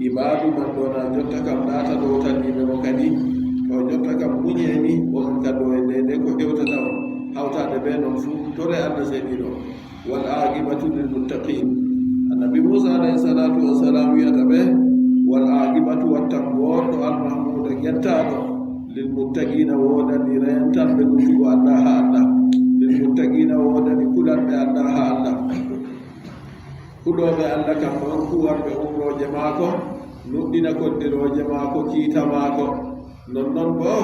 Ibaadu man ɗo na jotta kam laata ɗowtanniiɓe mo kadi. To jotta kam muñe ni, onon ka dow e deydey ko hewtata on, hawtaade bee non fuu, tore Allah Seniiɗo. Wal aqibatu lil muttaqin. Annabi Muusa alayhi salaatu wa salaam wi'ata ɓe, wal aqibatu, wattan boorɗo, al mahmuda, gettaaɗo, lil muttaqina, woodani reyantanɓe ɗuuɗugo Allah haa Allah. Lil muttaqina, woodani kulanɓe Allah haa Allah. Kulooɓe Allah kam ɗon kuwanɓe umrooje maako, nuɗɗina koddirooje maako, kiita maako. Nonnon boo,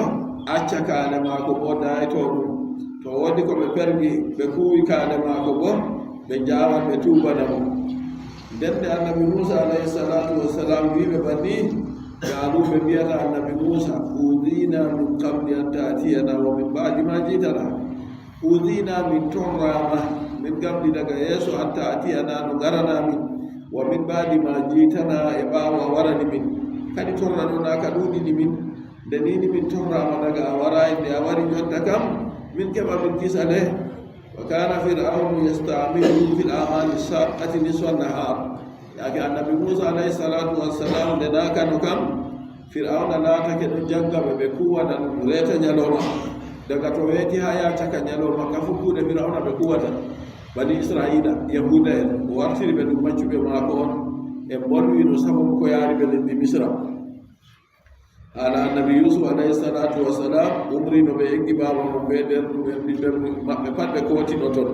acca kaane maako boo daayto ɗum. To woodi ko ɓe pergi, ɓe kuuwi kaane maako boo, ɓe njaawan ɓe tuubana mo. Nden nde Annabi Muusa alayhi salaatu wassalaam wi'i ɓe banni, qaalu, ɓe mbi'ata Annabi Muusa, "Uudina min qabli an ta'tiyana wa min ba'di ma ji'tana." Uudina, min torraama, min qabli, daga yeeso, an ta'tiyana, no ngarana min, wa min ba'di ma ji'tana, e ɓaawo a warani min. Kadi torra ɗo na ka ɗuuɗini min. Nde ni ni min torraama daga a waraay, nde a wari jonta kam, min keɓa min kisa le. Wa kana Fir'awnu yasta'miluhum fil a'mali shaqqati nisfan nahar. Yaake Annabi Muusa alayhi salaatu wassalaam nde na kano kam, Fir'awna laatake ɗo jagga ɓe, ɓe kuwana ɗum reeta nyalooma. Daga to weeti haa yaa caka nyalooma, ka fuu kuuɗe Fir'awna ɓe kuwata. Bani Isra'iila, Yahuuda'en, o wartiri ɓe ɗum maccuɓe maako on. En mbolwi no sababu ko yaari ɓe lesdi Misra. Haala Annabi Yuusuf alayhi salaatu wa salaam umri no ɓe eggi baaba mum bee nder ɗum en ɓiɓɓe maɓɓe pat ɓe kootino ton.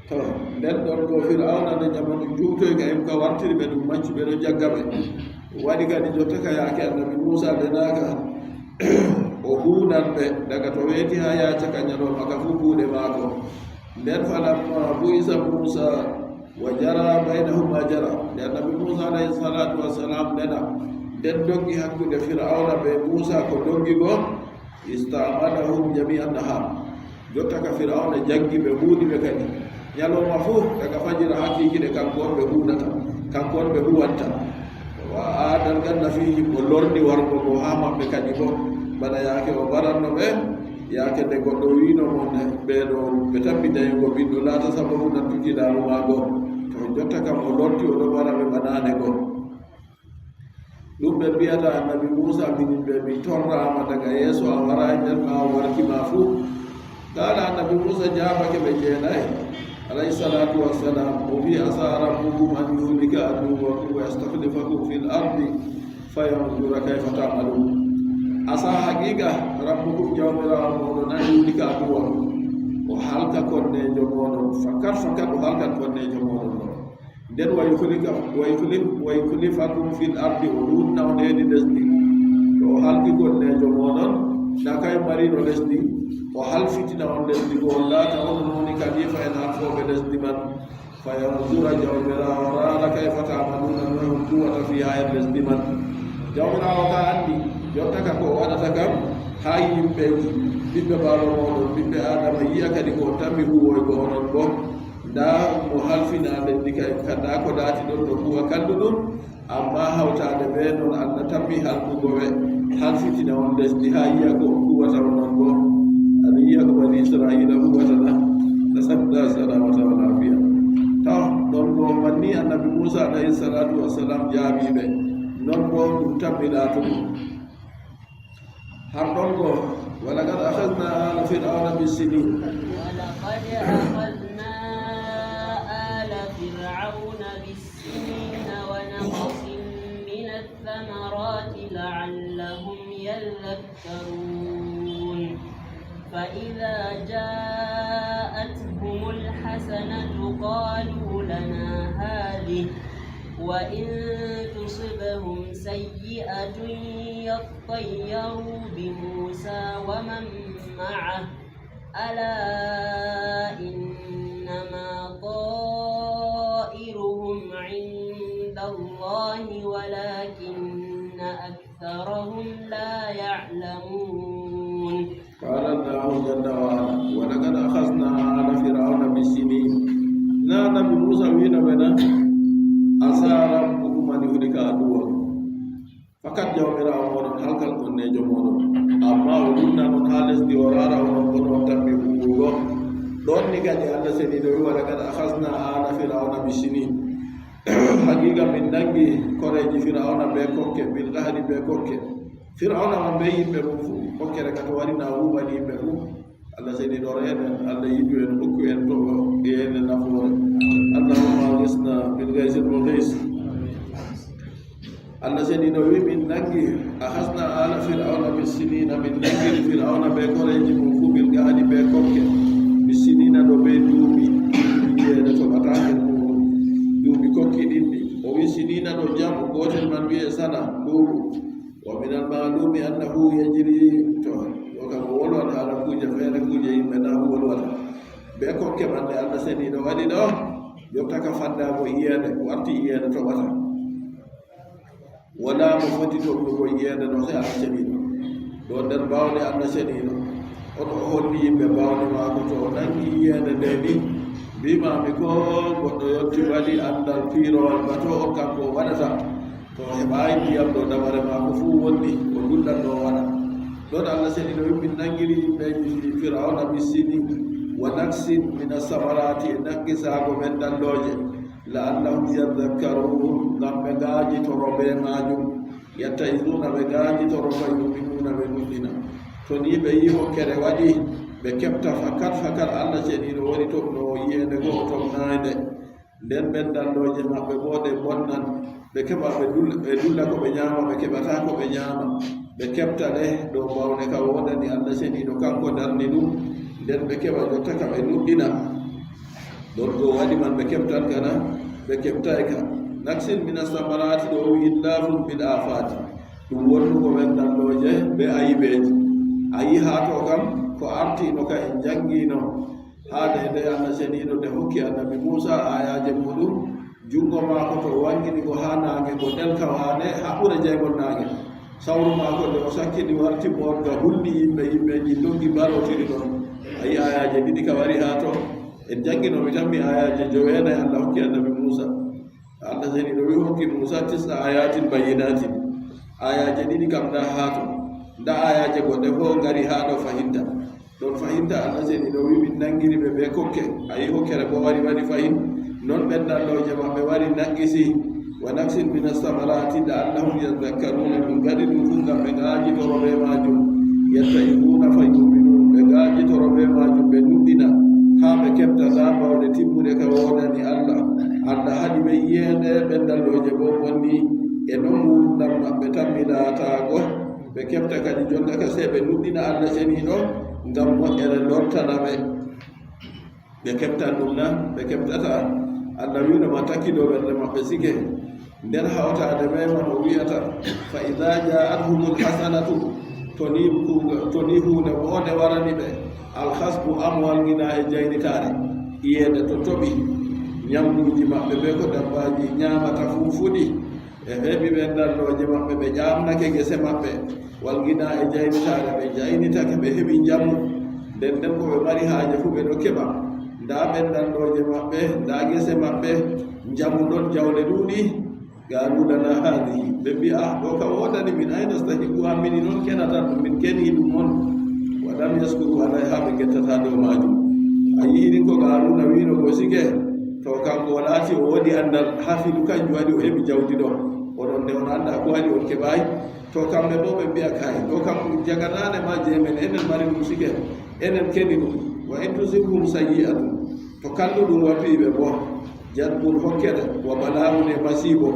To, nden ɗon ɗo Fir'awna nde jamanu juutoyga en ka wartiri ɓe ɗum maccuɓe ɗo jagga ɓe. Waɗi kadi jotta ka yaake Annabi Muusa nde naaka o huunan ɓe daga to weeti haa yaa caka nyalooma ka fuu kuuɗe maako. Nden falamma bu'isa Muusa wa jara baynahum ma jara. Nde Annabi Muusa alayhi salaatu wassalam nena, nden doggi hakkunde Fir'awna bee Muusa ko doggi go, ista'malahum jami'an nahar. Jotta ka Fir'awna jaggi ɓe, huuwni ɓe kadi. Nyalawma fuu, daga fajira haa kiikiɗe, kanko on ɓe huuwnata, kanko on ɓe huuwanta. Wa aadan ganna fiihim, o lorni wargo go haa maɓɓe kadi boo. Bana yaake o mbaranno ɓe, yaake nde goɗɗo wi'no mo, ɓe ɗo, ɓe tammi dayugo ɓiɗɗo laata sababu nattuki laamu maako. To jotta kam o lorti, o ɗo mbara ɓe bana naane go. Ɗum ɓe mbi'ata Annabi Muusa, minin ɓe, mi torraama daga yeeso, a waraay nder ɓaawo warki ma fuu. Kala Annabi Muusa jaabake ɓe jeenaay, alayhi salaatu wassalam, o wi'i, "Asa rabbukum an yuhlika aduwwakum wa yastakhlifakum fil ardi fayanzura kayfa ta'malun." Asa, haqiiqa, rabbukum, Jawmiraawo mooɗon, an yuhlika aduwwakum, o halka konneejo mooɗon, fakat, fakat, o halkan konneejo mooɗon ɗon. Nden wa yukhlika-, wa yukhlif-, wa yukhlifakum fil ardi, o ɗuɗɗina on hedi lesdi. To o halki konneejo mooɗon, na kay marino lesdi, o halfitina on lesdi, go on laata onon woni kalifa en halfooɓe lesdi man. Fa yanzura, Jawmiraawo raara, kayfa ta'maluna, no on huwata fiha nder lesdi man. Jawmiraawo ka anndi, jotta ka ko o waɗata kam, haa yimɓeeji, ɓiɓɓe baaba mooɗon, ɓiɓɓe Aadama yi'a kadi ko o tammi huwooygo onon boo. Ndaa mo halfina lesdi kay, ka ndaa ko laati ɗon no huwa kalluɗum, ammaa hawtaade bee non Allah tammi halkugo ɓe, halfitina on lesdi haa yi'a ko o huwata onon boo. Aɗa yi'a ko bani Isra'iila huwata na? Nas'alullah salamata wal afiya. To, ɗon go banni Annabi Muusa alayhi salaatu wassalam jaabi ɓe, non boo ɗum tammi laatugo. Har ɗon go, ولقد أخذنا آل فرعون بالسنين. ولقد أخذنا آل فرعون بالسنين ونقص من الثمرات لعلهم يذكرون. فإذا جاءتهم الحسنة قالوا لنا هذه، وإن تصبهم سيئة يطيروا بموسى ومن معه، ألا إنما طائرهم عند الله ولكن أكثرهم لا يعلمون. قال الله جل وعلا: ولقد أخذنا آل فرعون بالسنين. Na Annabi Muusa wi'no ɓe na, "Asa rabbukum an yuhlika aduwwakum." Fakat Jawmiraawo mooɗon halkan konneejo mooɗon. Ammaa o ɗuɗɗinan on haa lesdi, o raara onon boo no on tammi huuwugo. Ɗon ni kadi Allah Seniiɗo wi'i: "ولقد أخذنا آل فرعون بالسنين." Haqiiqa min naŋgi koreeji Firawna bee kokke, bil qahri bee kokke. Firawna man bee yimɓe mum fuu, kokkere ka to wari na huuɓani yimɓe fuu. Allah Seniiɗo reena en, Allah yiɗu en, hokku en to yeende nafoore. اللهم أغثنا بالغيث المغيث. Allah Seniiɗo wi'i, min naŋgi, أخذنا آل فرعون بالسنين, min naŋgiri Firawna bee koreeji mum fuu, bil qahri bee kokke, بالسنين ɗo bee duuɓi, duuɓi yeende toɓataake ɗum, duuɓi kokkiɗinɗi. O wi'i سنين ɗo jam'u, gootel man wi'e sana, nduuɓu. ومن المعلوم أنه يجري, to, ɗo kam o wolwata haala kuuje feere, kuuje yimɓe na o wolwata. Bee kokke man ɗe Allah Seniiɗo waɗi ɗo, yottaka faddago iyeende, warti iyeende toɓata. Wala mo foti toɓnugo iyeende ɗo, sey Allah Seniiɗo. Ɗo nder baawɗe Allah Seniiɗo. On o holli yimɓe baawɗe maako, to o naŋgi iyeende nde ni, mbi'mi ko goɗɗo yotti waɗi anndal piirowal, ba to on kanko o waɗata. To o heɓaay ndiyam ɗo, dabare maako fuu wondi, o dullan ɗo o waɗa. Ɗon Allah Seniiɗo wi'i, min naŋgiri yimɓeeji Firawna بالسنين ونقص من الثمرات, e naŋgisaago ɓenndallooje. لعلهم يذكرون, ngam ɓe ngaajitoro bee maajum. يتعظون, ɓe ngaajitoro, فيؤمنون, ɓe nuɗɗina. To ni ɓe yi'i hokkere waɗi, ɓe keɓta fakat, fakat Allah Ceniiɗo woni toɓnoowo iyeende go, o toɓnaay nde. Nden ɓenndallooje maɓɓe boo ɗe mbonnan, ɓe keɓa ɓe dul-, ɓe dulla ko ɓe nyaama, ɓe keɓataa ko ɓe nyaama. Ɓe keɓta ɗe dow bawɗe ka woodani Allah Ceniiɗo, kaŋko darni ɗum, nden ɓe keɓa jotta ka ɓe nuɗɗina. Ɗon ɗo waɗi man ɓe keɓtan ka na? Ɓe keɓtaay ka. نقص من الثمرات ɗo إتلاف بالآفات. Ɗum wonnugo ɓenndallooje bee ayibeeji. A yi'i haa to kam, ko artiino ka en njaŋgiino. Haa nde, nde Allah Ceniiɗo nde hokki Annabi Muusa aayaaje muuɗum, juŋngo maako to o waŋgini ngo haa naaŋge, ngo ɗelka waane haa ɓura jaygol naaŋge. Sawru maako nde o sakkini warti mboɗga, hulni yimɓe, yimɓeeji ndoggi mbarootiri ɗon. A yi'i aayaaje ɗiɗi ka wari haa ton. En jaŋngino mi tammi aayaaje joweenayi Allah hokki Annabi Muusa. Allah Ceniiɗo wi'i, hokki Muusa tis'a ayatin bayyinatin. Aayaaje ɗiɗi kam ndaa haa ton. Ndaa aayaaje goɗɗe boo ngari haa ɗo fahinta. Ɗon fahinta Allah Ceniiɗo wi'i, min naŋngini ɓe bee kokke. A yi'i kokkere boo wari waɗi fahin. Non ɓendanɗooje maɓɓe wari naŋngisi. Wa naqsin minas samarati la'allahum yadhakkaruna. Min ngaɗi ɗum fuu ngam ɓe ngaajitoro bee maajum. Yatta'izuna fa yu'minun. Ɓe ngaajitoro bee maajum, ɓe nuɗɗina. Haa ɓe keɓta ndaa bawɗe timmuɗe ka woodani Allah. Allah haɗi ɓe yi'eende, ɓendanɗooje boo bonni. E non nguurndam maɓɓe tammi laataago. Ɓe keɓta kadi jonta ka sey ɓe nuɗɗina Allah Ceniiɗo ngam moƴƴere lortana ɓe. Ɓe keɓtan ɗum na? Ɓe keɓtataa. Allah wi'no ma takki dow ɓernde maɓɓe sike. Nder hawtaade bee man o wi'ata, fa iza ja'athumul hasanatu, to ni kuuga-, to ni huunde boonde warani ɓe, al khasbu, am walŋgina e jaynitaare, iyeende to toɓi, nyamduuji maɓɓe bee ko dabbaaji nyaamata fuu fuɗi, ɓe heɓi ɓendanɗooje maɓɓe, ɓe ƴaamnake gese maɓɓe, walŋgina e jaynitaare, ɓe jaynitake, ɓe heɓi njamu. Nden nden ko ɓe mari haaje fuu ɓe ɗon keɓa. Ndaa ɓendanɗooje maɓɓe, ndaa gese maɓɓe, njamu ɗon, jawle ɗuuɗi. Qaalu lana haadihi. Ɓe mbi'a, ah, ɗo kam woodani min, ay nastahiqquha, min non kenata ɗum, min keni ɗum on. Wa lam yaskuru alayha, ɓe ngettataa dow maajum. A yi'i irin ko Qaaruuna wi'no go sike, to kanko o laati o woodi anndal, hafidu kanjum waɗi o heɓi jawdi ɗo. Onon nde on anndaa ko waɗi on keɓaay. To kamɓe boo ɓe mbi'a, kay, ɗo kam ɗum jaganaane ma jey men, enen mari ɗum sike, enen keni ɗum. Wa in tusibhum sayyi'atun, to kalluɗum wafi ɓe boo, jadbun, hokkere, wa bala'un, e masiibo,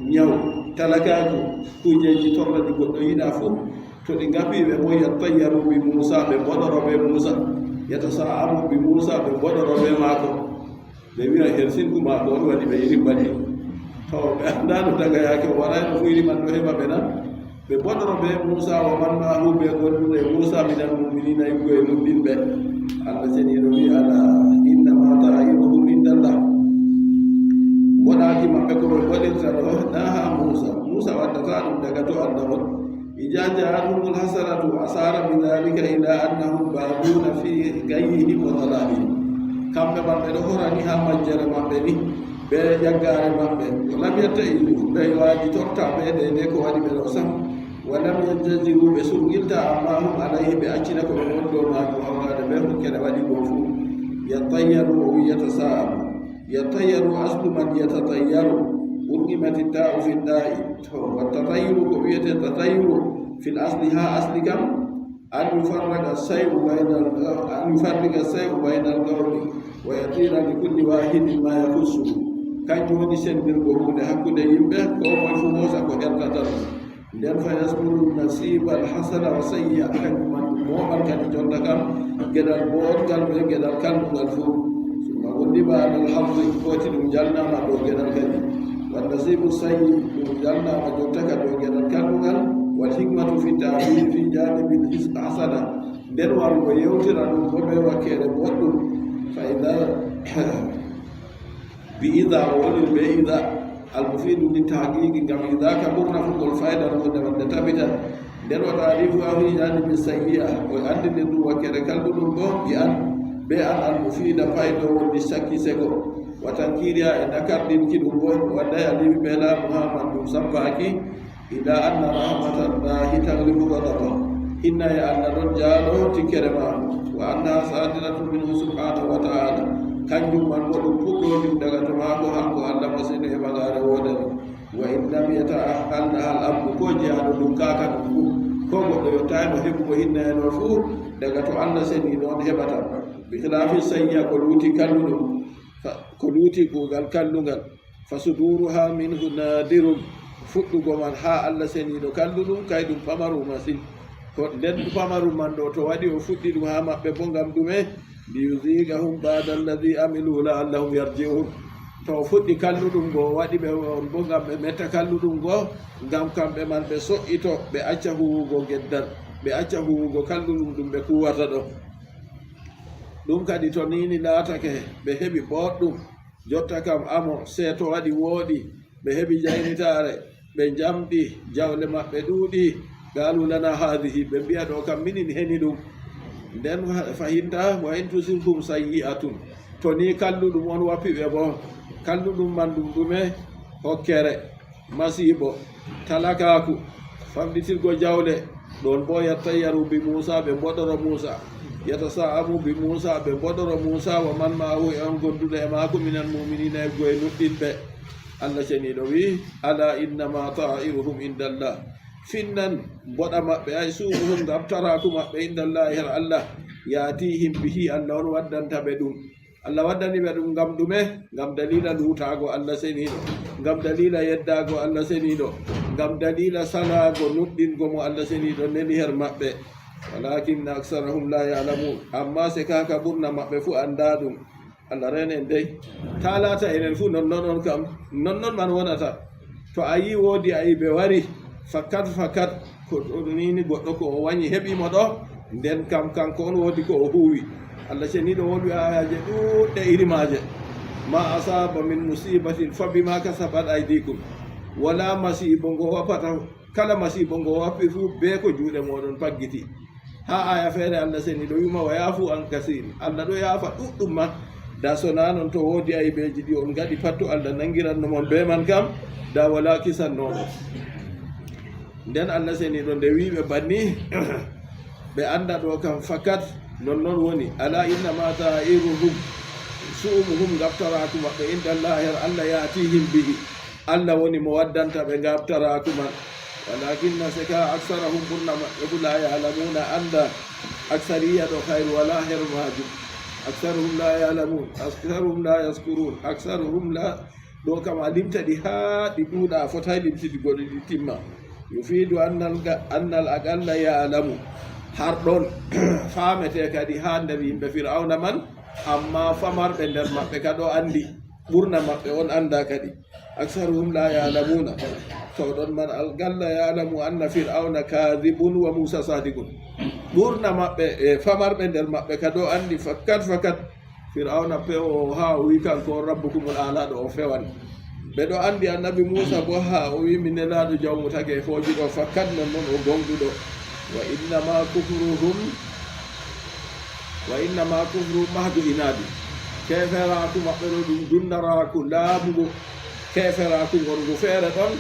nyaw, talakaaku, kuujeeji torra ɗi goɗɗo yiɗaa fuu, to ɗi ngafi ɓe boo, yattayyaru bi Muusa, ɓe mboɗoro bee Muusa, yatasa'amu bi Muusa, ɓe mboɗoro bee maako. Ɓe wi'a, hersinku maako on waɗi ɓe iri bali. To ɓe anndaano daga yaake o warayno fuu, iri man ɗo heɓa ɓe na? Ɓe mboɗoro bee Muusa, wa man ma'ahu, bee gonduɗo e Muusa, minal mu'miniina, iwgo e nuɗɗinɓe. Allah Ceniiɗo wi'i, alaa, innama ta'iruhum indallah. Mboɗaaki maɓɓe ko ɓe mboɗirta ɗo, na haa Muusa. Muusa waddataa ɗum daga to Allah on. Iza ja'athumul hasanatu, asara bidhalika ila annahum baghuna fi ghayyihim wa dhalalihim. Kamɓe man ɓe ɗo horani haa majjere maɓɓe ni, bee ƴaggaare maɓɓe. Wa lam yatta'izu, ɓe waajitortaa bee deydey ko waɗi ɓe ɗo sam. Wa lam ya'taziru, ɓe surŋgiltaa amma hum alayhi, ɓe accina ko ɓe woni dow maajum, hawtaade bee hokkere waɗi go fuu. Yattayyaru, o wi'i yatasa'amu. Yattayyaru aslu man yatatayyaru. Udghimatit ta'u fit ta'i. To, wa tatayyuru ko wi'ete tatayyuru fil asli, haa asli kam, an yufarraqa shay'u baynal, an yufarriqa shay'u baynal qawmi wa yatira li kulli wahidin ma yakhussuhu. Kanjum woni senndirgo huunde hakkunde yimɓe, koo moy fuu hoosa ko hertata ɗum. Nden fa yasmuru nasibal hasana wa sayyi'a, kanjum man ɗum mooɓan kadi jonta kam, geɗal booɗngal bee geɗal kalluŋgal fuu. Summa gulliba alal hazzi, footi ɗum jalnaama dow geɗal kadi. Wan nasibu sayyi, ɗum jalnaama jonta ka dow geɗal kalluŋgal. Wal hikmatu fi ta'biri fi janibil his-, hasana. Nden warugo yewtira ɗum boo bee wakkeere boɗɗum. Fa idaa bi idaa, o woni be idaa. Al mufidu li tahqiqi, ngam idaa ka ɓurna fu ngol fayda ɗum wonde wonde tabitan. Nden wa ta'rifu afi janibi sayyi'a, o anndini ɗum wakkere kalluɗum go, bi an, be an al mufida fayda wonde sakki sego. Wa tankiriha, e nakardinki ɗum go, wa dai alifi be laamu haa man ɗum sabbaaki. Ila anna rahmatallahi taglibu ghadaba. Hinnaye Allah ɗon jaalo tikkere maako. Wa annaha sadiratun minhu subhanahu wa ta'ala. Kanjum man bo ɗum puɗɗoojum daga to maako, hanko Allah mo sene e bagaare woodani. Wa in lam yata'ahhalha al abdu, ko jeyaaɗo ɗum kaaka ɗum fu, ko goɗɗo yottaay mo heɓugo hinnaye ɗo fu, daga to Allah seni ɗon heɓata. Bi khilafi sayyi'a, ko luuti kalluɗum. Fa-, ko luuti kuugal kalluŋgal. Fa suduruha minhu nadirun, fuɗɗugo man haa Allah seniiɗo kalluɗum, kay ɗum pamaru masin. Ko nden pamaru man ɗo, to waɗi o fuɗɗi ɗum haa maɓɓe bo ngam ɗume? Liyuziqahum ba'da alladhi amilu la'allahum yarji'un. To o fuɗɗi kalluɗum go, o waɗi ɓe on bo ngam ɓe metta kalluɗum go, ngam kamɓe man ɓe so'ito, ɓe acca huuwugo geddal, ɓe acca huuwugo kalluɗum ɗum ɓe kuuwata ɗo. Ɗum kadi to niini laatake, ɓe heɓi booɗɗum. Jotta kam amo, sey to waɗi wooɗi, ɓe heɓi jaynitaare, ɓe njamɗi, jawle maɓɓe ɗuuɗi, qaalu lana haadihi, ɓe mbi'a ɗo kam minin heni ɗum. Nden fa-, fahinta, wa in tusibhum sayyi'atun, to ni kalluɗum on wapi ɓe boo, kalluɗum man ɗum ɗume? Hokkere, masiibo, talakaaku, famɗitirgo jawle, ɗon boo yattayyaru bi Muusa, ɓe mboɗoro Muusa, yatasa'amu bi Muusa, ɓe mboɗoro Muusa, wa man ma'ahu, e on gonduɗo e maako, minal mu'minina, e bu'e nuɗɗinɓe. Allah Ceniiɗo wi'i, ala innama ta'iruhum indallah. Finnan, mboɗa maɓɓe, ay su'umuhum, ngam taraaku maɓɓe, indallah, her Allah, ya'tihim bihi, Allah on waddanta ɓe ɗum. Allah waddani ɓe ɗum ngam ɗume? Ngam daliila luutaago Allah Seniiɗo, ngam daliila yeddaago Allah Seniiɗo, ngam daliila salaago nuɗɗingo mo Allah Seniiɗo neli her maɓɓe. Walakinna aksarahum la ya'lamun. Ammaa sekaaka ɓurna maɓɓe fuu anndaa ɗum. Allah reene en dey. Taa laata enen fuu nonnon on kam, nonnon man wonata. To a yi'i woodi aybe wari, fakat, fakat, ko ɗo ni, ni goɗɗo ko o wanyi heɓi mo ɗo, nden kam kanko on woodi ko o huuwi. Allah Ceniiɗo wolwi aayaaje ɗuuɗɗe iri maaje. Ma asaba min musibatin fa bima kasabat aydikum. Wala masiibo ngo wapata, kala masiibo ngo wapi fuu bee ko juuɗe mooɗon paggiti. Haa aaya feere Allah Seniiɗo wi'i ma, wa ya'fu an kasiir. Allah ɗo yaafa ɗuuɗɗum ma. Da sonaa non to woodi aybeeji ɗi on ngaɗi pat to Allah nangiranno mon bee man kam, da walaa kisannooɓe. Nden Allah Seniiɗo nde wi'i ɓe banni, ɓe annda ɗo kam fakat nonnon woni. Ala innama ta'iruhum su'umuhum ngam taraaku maɓɓe inda Allah her Allah ya'tihim bihi. Allah woni mo waddanta ɓe ngam taraaku man. Walakinna seka aksarahum ɓurna maɓɓe fu la ya'lamuna annda. Aksariya ɗo hayru wala her maajum. Aksaruhum la ya'lamun. Aksaruhum la yaskurun. Aksaruhum la ɗo kam a limta ɗi haa ɗi ɗuuɗa, a fotaay limtugo ɗi, ɗi timma. Yufidu annal ga-, annal aqalla ya'lamu. Har ɗon faamete kadi haa nder yimɓe Fir'awna man, ammaa famarɓe nder maɓɓe ka ɗo anndi, ɓurna maɓɓe on annda kadi. Aksaruhum la ya'lamuna. To ɗon man aqalla ya'lamu anna Fir'awna kadhibun wa Musa sadiqun. Ɓurna maɓɓe, e famarɓe nder maɓɓe ka ɗo anndi fakat fakat Fir'awna pewoowo haa o wi'i, kanko on Rabbukumul A'la ɗo o fewan. Ɓe ɗo anndi Annabi Muusa boo haa o wi'i, mi nelaaɗo jawmu tageefooji ɗo, fakat nonnon o gooŋɗuɗo. Wa innama kufruhum, wa innama kufruhum mahdu inadi. Keeferaaku maɓɓe ɗo ɗum dunndaraaku laaɓugo. Keeferaaku ngon ngu feere ɗon,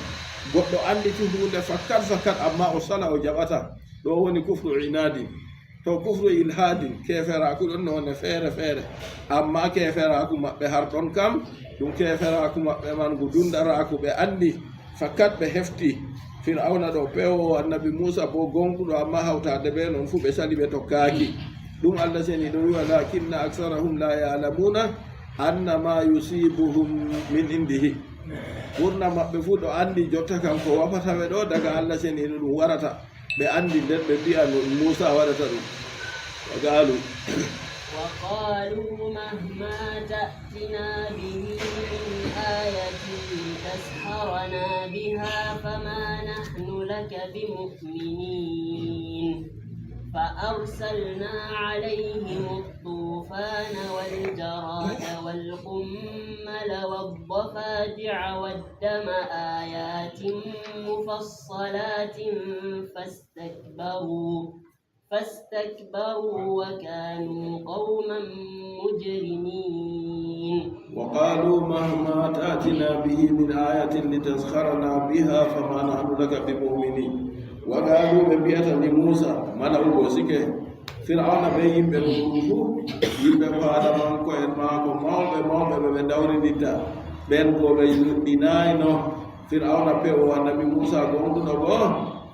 goɗɗo annditi huunde fakat fakat, ammaa o sala o jaɓata. Ɗo woni kufru inadi. To kufru ilhaadin, keeferaaku ɗon noone feere feere. Ammaa keeferaaku maɓɓe har ɗon kam, ɗum keeferaaku maɓɓe man ngu dunndaraaku ɓe anndi. Fakat ɓe hefti Fir'awna ɗo pewoowo Annabi Muusa boo gooŋɗuɗo, ammaa hawtaade bee non fuu ɓe sali ɓe tokkaaki. Ɗum Allah Ceniiɗo wi'i, walakinna aksarahum la ya'lamuna anna ma yusibuhum min indihi. Ɓurna maɓɓe fuu ɗo anndi jotta kam ko wafata ɓe ɗo daga Allah Ceniiɗo ɗum warata. Ɓe anndi nden ɓe mbi'a no Muusa waɗata ɗum. Wa qaalu. وقالوا مهما تأتنا به من آية لتسحرنا بها فما نحن لك بمؤمنين. فأرسلنا عليهم الطوفان والجراد والقمل والضفادع والدم آيات مفصلات فاستكبروا، فاستكبروا وكانوا قوما مجرمين. وقالوا مهما تأتنا به من آية لتسحرنا بها فما نحن لك بمؤمنين. وقالوا, ɓe mbi'ata ni Muusa, mala'u go sike, Fir'awna bee yimɓe muuɗum fuu, yimɓe paadamanko'en maako mawɓe mawɓe ɓe ɓe dawrinitta, ɓen go ɓe nuɗɗinaayno Fir'awna pewoowo Annabi Muusa gooŋɗuɗo go.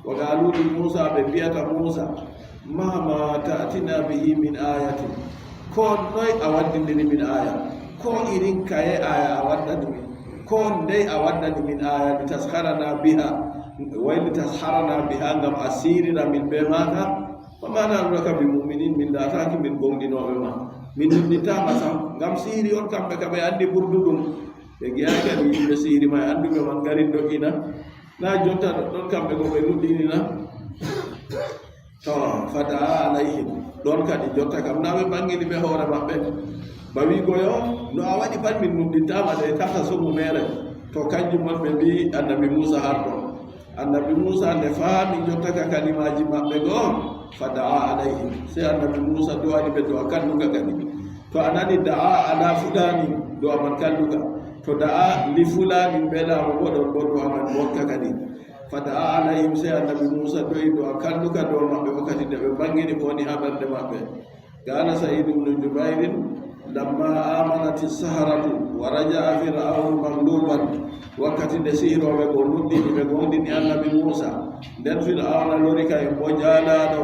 Wa qaalu li Muusa, ɓe mbi'ata Muusa, mahma ta'tina bihi min ayatin. Ko noy a waddindiri min aya? Ko irin kaye aya a waddani min? Ko ndey a waddani min aya li tasharana biha? Way li tasharana biha ngam a siirira min bee maaka? Wa ma nahnu laka bi mu'minin, min laataaki min gooŋɗinooɓe ma. Min nuɗɗintaama sam, ngam siiri on kamɓe ka ɓe anndi ɓurduɗum. Ɓe ngi'aay kadi yimɓe siiri ma e annduɓe ma ngari ndo'ina. Na jotta ɗoɗɗon kamɓe go ɓe nuɗɗini na? To, fada'a alayhim. Ɗon kadi, jotta kam, na ɓe mbaŋgini ɓe hoore maɓɓe. Ba wi'go yo, no a waɗi pat min nuɗɗintaama de, tata sumu meere. To, kanjum on ɓe mbi'i Annabi Muusa har ɗon. Annabi Muusa nde faami jotta ka kalimaaji maɓɓe go, fada'a alayhim. Sey Annabi Muusa do'ani ɓe do'a kalluka kadi. To a nani da'a ala fulani, do'a man kalluka. To da'a li fulani, ɓe laamo bo ɗon bo do'a man booɗka kadi. Fada'a alayhim, sey Annabi Muusa do'i do'a kalluka dow maɓɓe wakkati nde ɓe mbaŋgini ko woni haa ɓernde maɓɓe. Qaala Sa'iid ibnu Jubayrin, lamma aamanati saharatu wa raja'a Fir'awnu maghluuban, wakkati nde sihirooɓe go nuɗɗini, ɓe gooŋɗini Annabi Muusa, nden Fir'awna lori ka'en bo jaalaaɗo,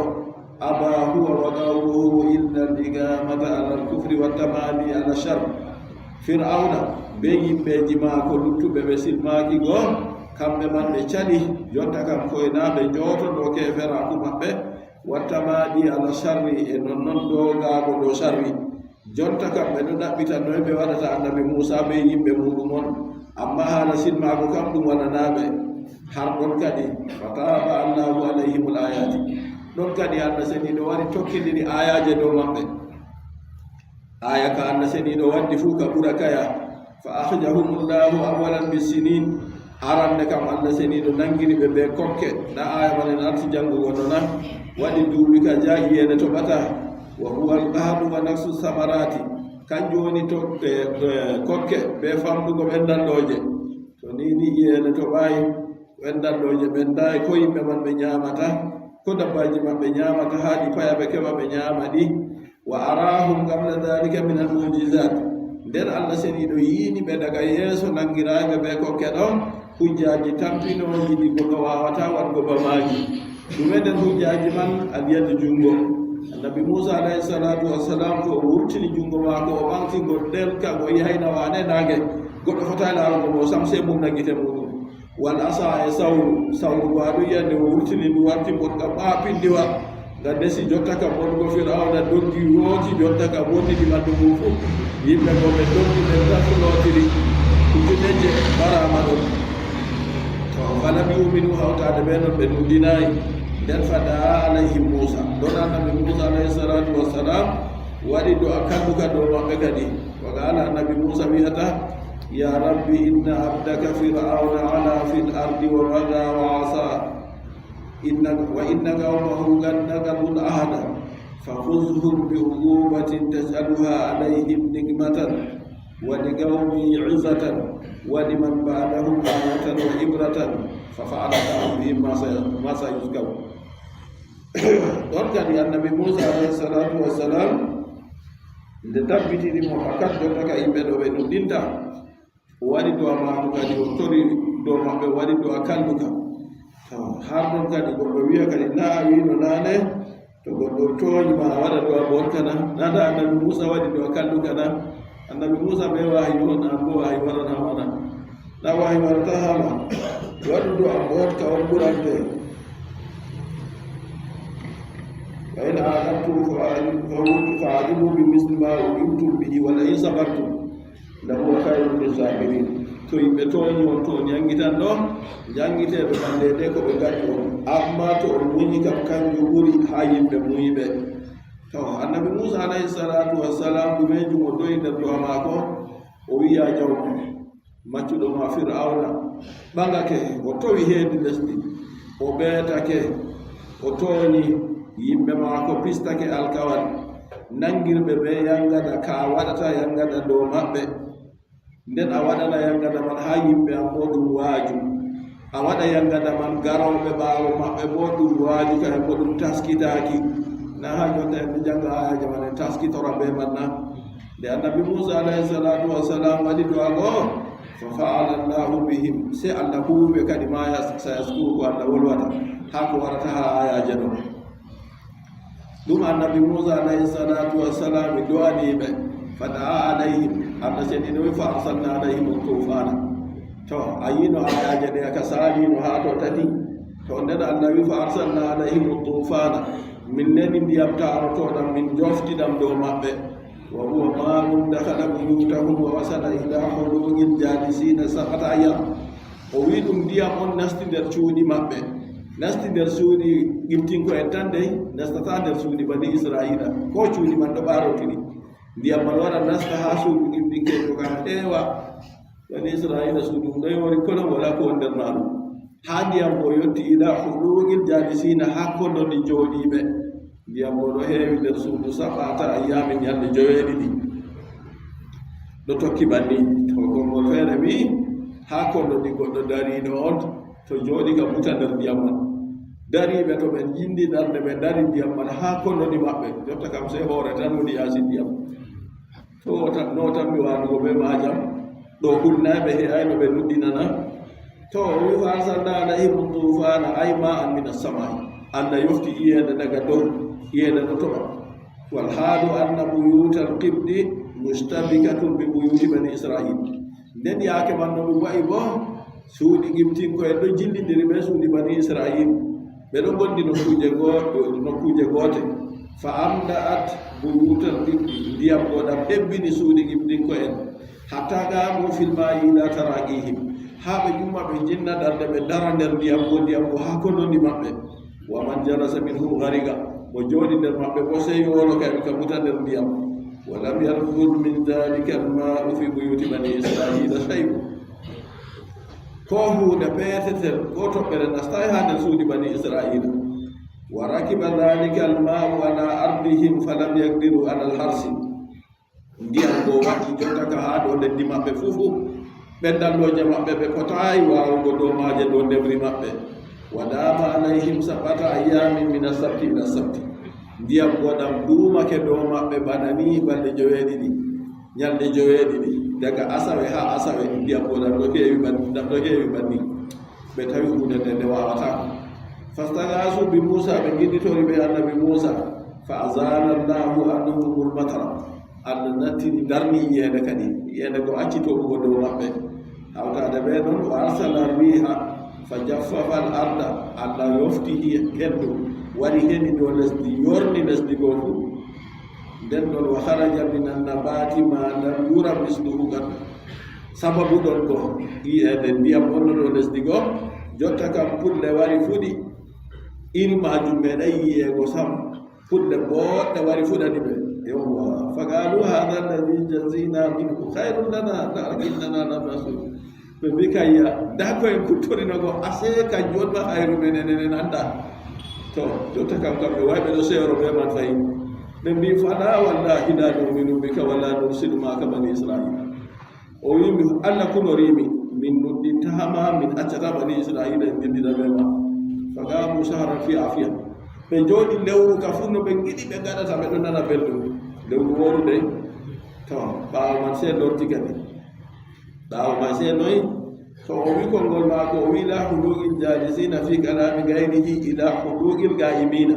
abaa huwa wa qawmuhu illa al-iqaamata ala al-kufri wa tamaadi ala sharr. Fir'awna bee yimɓeeji maako luttuɓe ɓe silmaaki go, kamɓe man ɓe cali, jonta kam koy naa ɓe njooto dow keeferaaku maɓɓe, wa tamaadi ala sharri, e nonnon doogaago dow sharri. Jonta kam ɓe ɗon ɗaɓɓita noy ɓe waɗata Annabi Muusa bee yimɓe muuɗum on, ammaa haala silmaago kam ɗum waɗanaa ɓe. Har ɗon kadi, fataaba Allahu alayhimul aayaati. Ɗon kadi Allah Seniiɗo wari tokkindiri aayaaje dow maɓɓe. Aaya ka Allah Seniiɗo waddi fuu ka ɓura kaya. Fa akhrajahumullahu awwalan bis-sinin. Arande kam Allah Seniiɗo nangini ɓe bee kokke. Na aaya man en arti jangugo no na? Waɗi duuɓi ka jaa'i ene toɓata. Wa huwa al-qahdu wa naqsu samarati. Kanjum woni to-, e, e, kokke bee famɗugo ɓendallooje. To ni ni ene toɓaay, ɓendallooje ɓendaay, ko yimɓe man ɓe nyaamata, ko dabbaaji maɓɓe nyaamata, haa ɗi paya ɓe keɓa ɓe nyaama ɗi. Wa araahum qabla dhalika min al-mu'jizat. Nden Allah Seniiɗo yiini ɓe daga yeeso nangiraaɓe bee kokke ɗon, hujjaaji tampinooji ɗi goɗɗo waawataa waɗgo ba maaji. Ɗume nder hujjaaji man? Al-yad, junngo. Annabi Muusa alayhi salaatu wassalam, to o wurtini junngo maako, o ɓaŋgti ngol ɗelka, o yahayna waane naange. Goɗɗo fotaay laarugo mo sam, sey mum na gite muuɗum. Wal asa, e sawru, sawru bo a ɗon yi'a nde o wurtini ndu warti mboɗka ɓaapindiwa, nga desi jotta ka bonnugo Firawna, doggi yooti jotta ka bonnidi ɓanndu mum fuu. Yimɓe go ɓe doggi, ɓe darti lootiri, ujuneeje mbaraama ɗon. To, falam yu'minu, hawtaade bee non ɓe nuɗɗinaay. Nden fada'a alayhim Muusa. Ɗon Annabi Muusa alayhi salaatu wassalam waɗi do'a kalluka dow maɓɓe kadi. Wa qaala, Annabi Muusa wi'ata, ya Rabbi, inna abdaka Fir'awna ala fil ardi wa bagha wa asa. Inna, wa inna qawmahu qad naqadul ahda. Fa khudhhum bi uqubatin taj'aluha alayhim nikmatan wa li qawmihi izatan wa liman ba'dahum ayatan wa ibratan. Fa fa'ala Allahu bihim ma sa-, ma sayuzkaru. Ɗon kadi Annabi Muusa alayhi salaatu wassalam, nde tabbitini mo fakat jotta ka yimɓe ɗo ɓe nuɗɗinta, o waɗi do'a maako kadi, o tori dow maɓɓe, o waɗi do'a kalluka. To, har ɗon kadi goɗɗo wi'a kadi, na a wi'no naane, to goɗɗo tooñi ma, a waɗa do'a booɗka na? Na ndaa Annabi Muusa waɗi do'a kalluka na? Annabi Muusa bee wahayu on, an boo wahayu warana ma na? Na wahayu warata haa ma. Waɗu do'a booɗka, on ɓurante. Wa in aaqabtum fa aaqib-, fa aaqib-, fa aaqibu bi misli ma uqibtum bihi wa la in sabartum lahuwa khayrun lis-sabirin. To yimɓe tooñi on, to on yaŋgitan ɗo, njaŋgite ɓe man deydey ko ɓe ngaɗi on. Ammaa to on muñi kam, kanjum ɓuri haa yimɓe muuyɓe. To, Annabi Muusa alayhi salaatu wassalam, ɗumeejum o do'i nder do'a maako, o wi'i, ya Jawmi, maccuɗo ma Firawna ɓaŋgake, o towi heedi lesdi, o ɓeetake, o tooñi yimɓe maako, pistake alkawal, naŋgirɓe bee yaŋgada ka a waɗata yaŋgada dow maɓɓe. Nden a waɗana yaŋgada man haa yimɓe am boo ɗum waaju. A waɗa yaŋgada man, garooɓe ɓaawo maɓɓe boo ɗum waaju, kamɓe boo ɗum taskitaaki. Na haa jonta en ɗon jaŋga aayaaje man, en taskitora bee man na? Nde Annabi Muusa alayhi salaatu wassalam waɗi do'a go, fa fa'ala Allahu bihim, sey Allah huuwi ɓe kadi ma yas-, sayazkuru, ko Allah wolwata, haa ko warata haa aayaaje ɗo. Ɗum Annabi Muusa alayhi salaatu wassalam do'ani ɓe, fa da'a alayhim, Allah Seniiɗo wi, fa arsalna alayhim tuufaana. To, a yi'no aayaaje ɗe ka saalino haa to tati. To, nden Allah wi, fa arsalna alayhim tuufaana, min neli ndiyam taarotooɗam, min njofti ɗam dow maɓɓe. Wa huwa maa'un dakhala buyutahum wa wasala ila hulukihim jalisiina sab'ata ayyam. O wi'i ɗum ndiyam on nasti nder cuuɗi maɓɓe. Nasti nder suuɗi Gibtinko'en tan dey, nastataa nder suuɗi bani Isra'iila. Koo cuuɗi man ɗo ɓaarotiri. Ndiyam man wara nasta haa suudu Gibtinkeejo kam feewa. Bani Isra'iila suudu mum ɗo yoori kolom, walaa ko woni nder maaru. Haa ndiyam go yotti ila huluqil jalisiina, haa kondondi jooɗiiɓe. Ndiyam go ɗo heewi nder suudu sab'ata ayyaamin, nyalɗe joweeɗiɗi. Ɗo tokki banni, to konngol feere wi'i, haa kondondi goɗɗo dariiɗo on, to jooɗi ka buta nder ndiyam man. Dariiɓe to ɓe njindi darnde, ɓe dari ndiyam man haa kondondi maɓɓe. Jotta kam sey hoore tan woni yaasi ndiyam. To o tan, no tan mi waadugo bee maajam, ɗo hulnay ɓe, he'ay no ɓe nuɗɗinana. To o wi, "Fa arsalna alayhim tufaana, ay ma'an min as-samaa'i." Allah yofti iyeende daga dow, iyeende ɗo toɓa. "Wal haalu anna buyuutal qibti mushtabikatun bi buyuuti bani Isra'iil." Nden yaake man no ɗum wa'i boo, suuɗi Gibtinko'en ɗo jillindiri bee suuɗi bani Isra'iil. Ɓe ɗo ngondi nokkuuje go-, nokkuuje goote. "Fa amda'at buyuutal qibti." Ndiyam go ɗam hebbini suuɗi Gibtinko'en. "Hatta qamu fil ma'i ila taraqihim." Haa ɓe ƴumma ɓe jinna darnde ɓe dara nder ndiyam go, ndiyam go haa kondondi maɓɓe. "Wa man jalasa minhum ghariqa." Mo jooɗi nder maɓɓe boo sey yoolo kadi ka buta nder ndiyam. "Wa lam yadkhul min dhalika al-ma'u fi buyuti bani Isra'ila shay'un." Koo huunde peetetel, koo toɓɓere nastaay haa nder suuɗi bani Isra'ila. "Wa rakiba dhalika al-ma'u ala ardihim falam yaqdiru ala al-harsi." Ndiyam go waɗi jottaka haa dow leddi maɓɓe fuu fuu. Ɓendallooje maɓɓe, ɓe potaay waawugo dow maaje dow ndemri maɓɓe. "Wa dama alayhim sab'ata ayyamin min as-sabti ila as-sabti." Ndiyam go ɗam duumake dow maɓɓe bana ni balɗe joweeɗiɗi, nyalɗe joweeɗiɗi, daga asawe haa asawe, ndiyam go ɗam ɗo heewi ban-, ɗam ɗo heewi banni. Ɓe tawi huunde nde nde waawataako. "Fastaghasu bi Musa," ɓe ngiɗɗitori bee Annabi Musa. "Fa azala Allahu anhumul matara." Allah nattini, darni iyeende kadi. Iyeende go acci toɓugo dow maɓɓe. Hawtaade bee non, "wa arsala riha fa jaffafa al arda." Allah yofti hi-, hendu, wari heni dow lesdi, yorni lesdi go fuu. Nden ɗon, "wa kharaja min an-nabati ma lam yura misluhu qat." Sababu ɗon go, iyeende ndiyam wonno dow lesdi go, jotta kam pulle wari fuɗi. Iri maajum meeɗay yi'eego sam. Pulle booɗɗe wari fuɗani ɓe. Yawwa. "Fa qalu hadha alladhi jazina minhu khayrun lana, la innana lam nasur." Ɓe mbi, "Kayya, ndaa ko en kuttorino go, asee kanjum on ma hayru men, enen en anndaa." To, jotta kam, kamɓe way ɓe ɗo sewro bee man fahin. Ɓe mbi, "Fala wallahi la nu'minu bika wala nursilu ma'aka bani Isra'il." O wi, "Mi Allah kunoriimi, min nuɗɗintaama, min accataa bani Isra'ila en ndillida bee ma." "Fa qamu shahran fi afiya." Ɓe jooɗi lewru ka fuu no ɓe ngiɗi ɓe ngaɗata, ɓe ɗon nana belɗum. Lewru wooru dey. To, ɓaawo man sey lorti kadi. Ɓaawo man sey noy? To o wi konngol maako, o wi, "Ila huluqil jalisina fi kalami ghayrihi, ila huluqil qa'imina."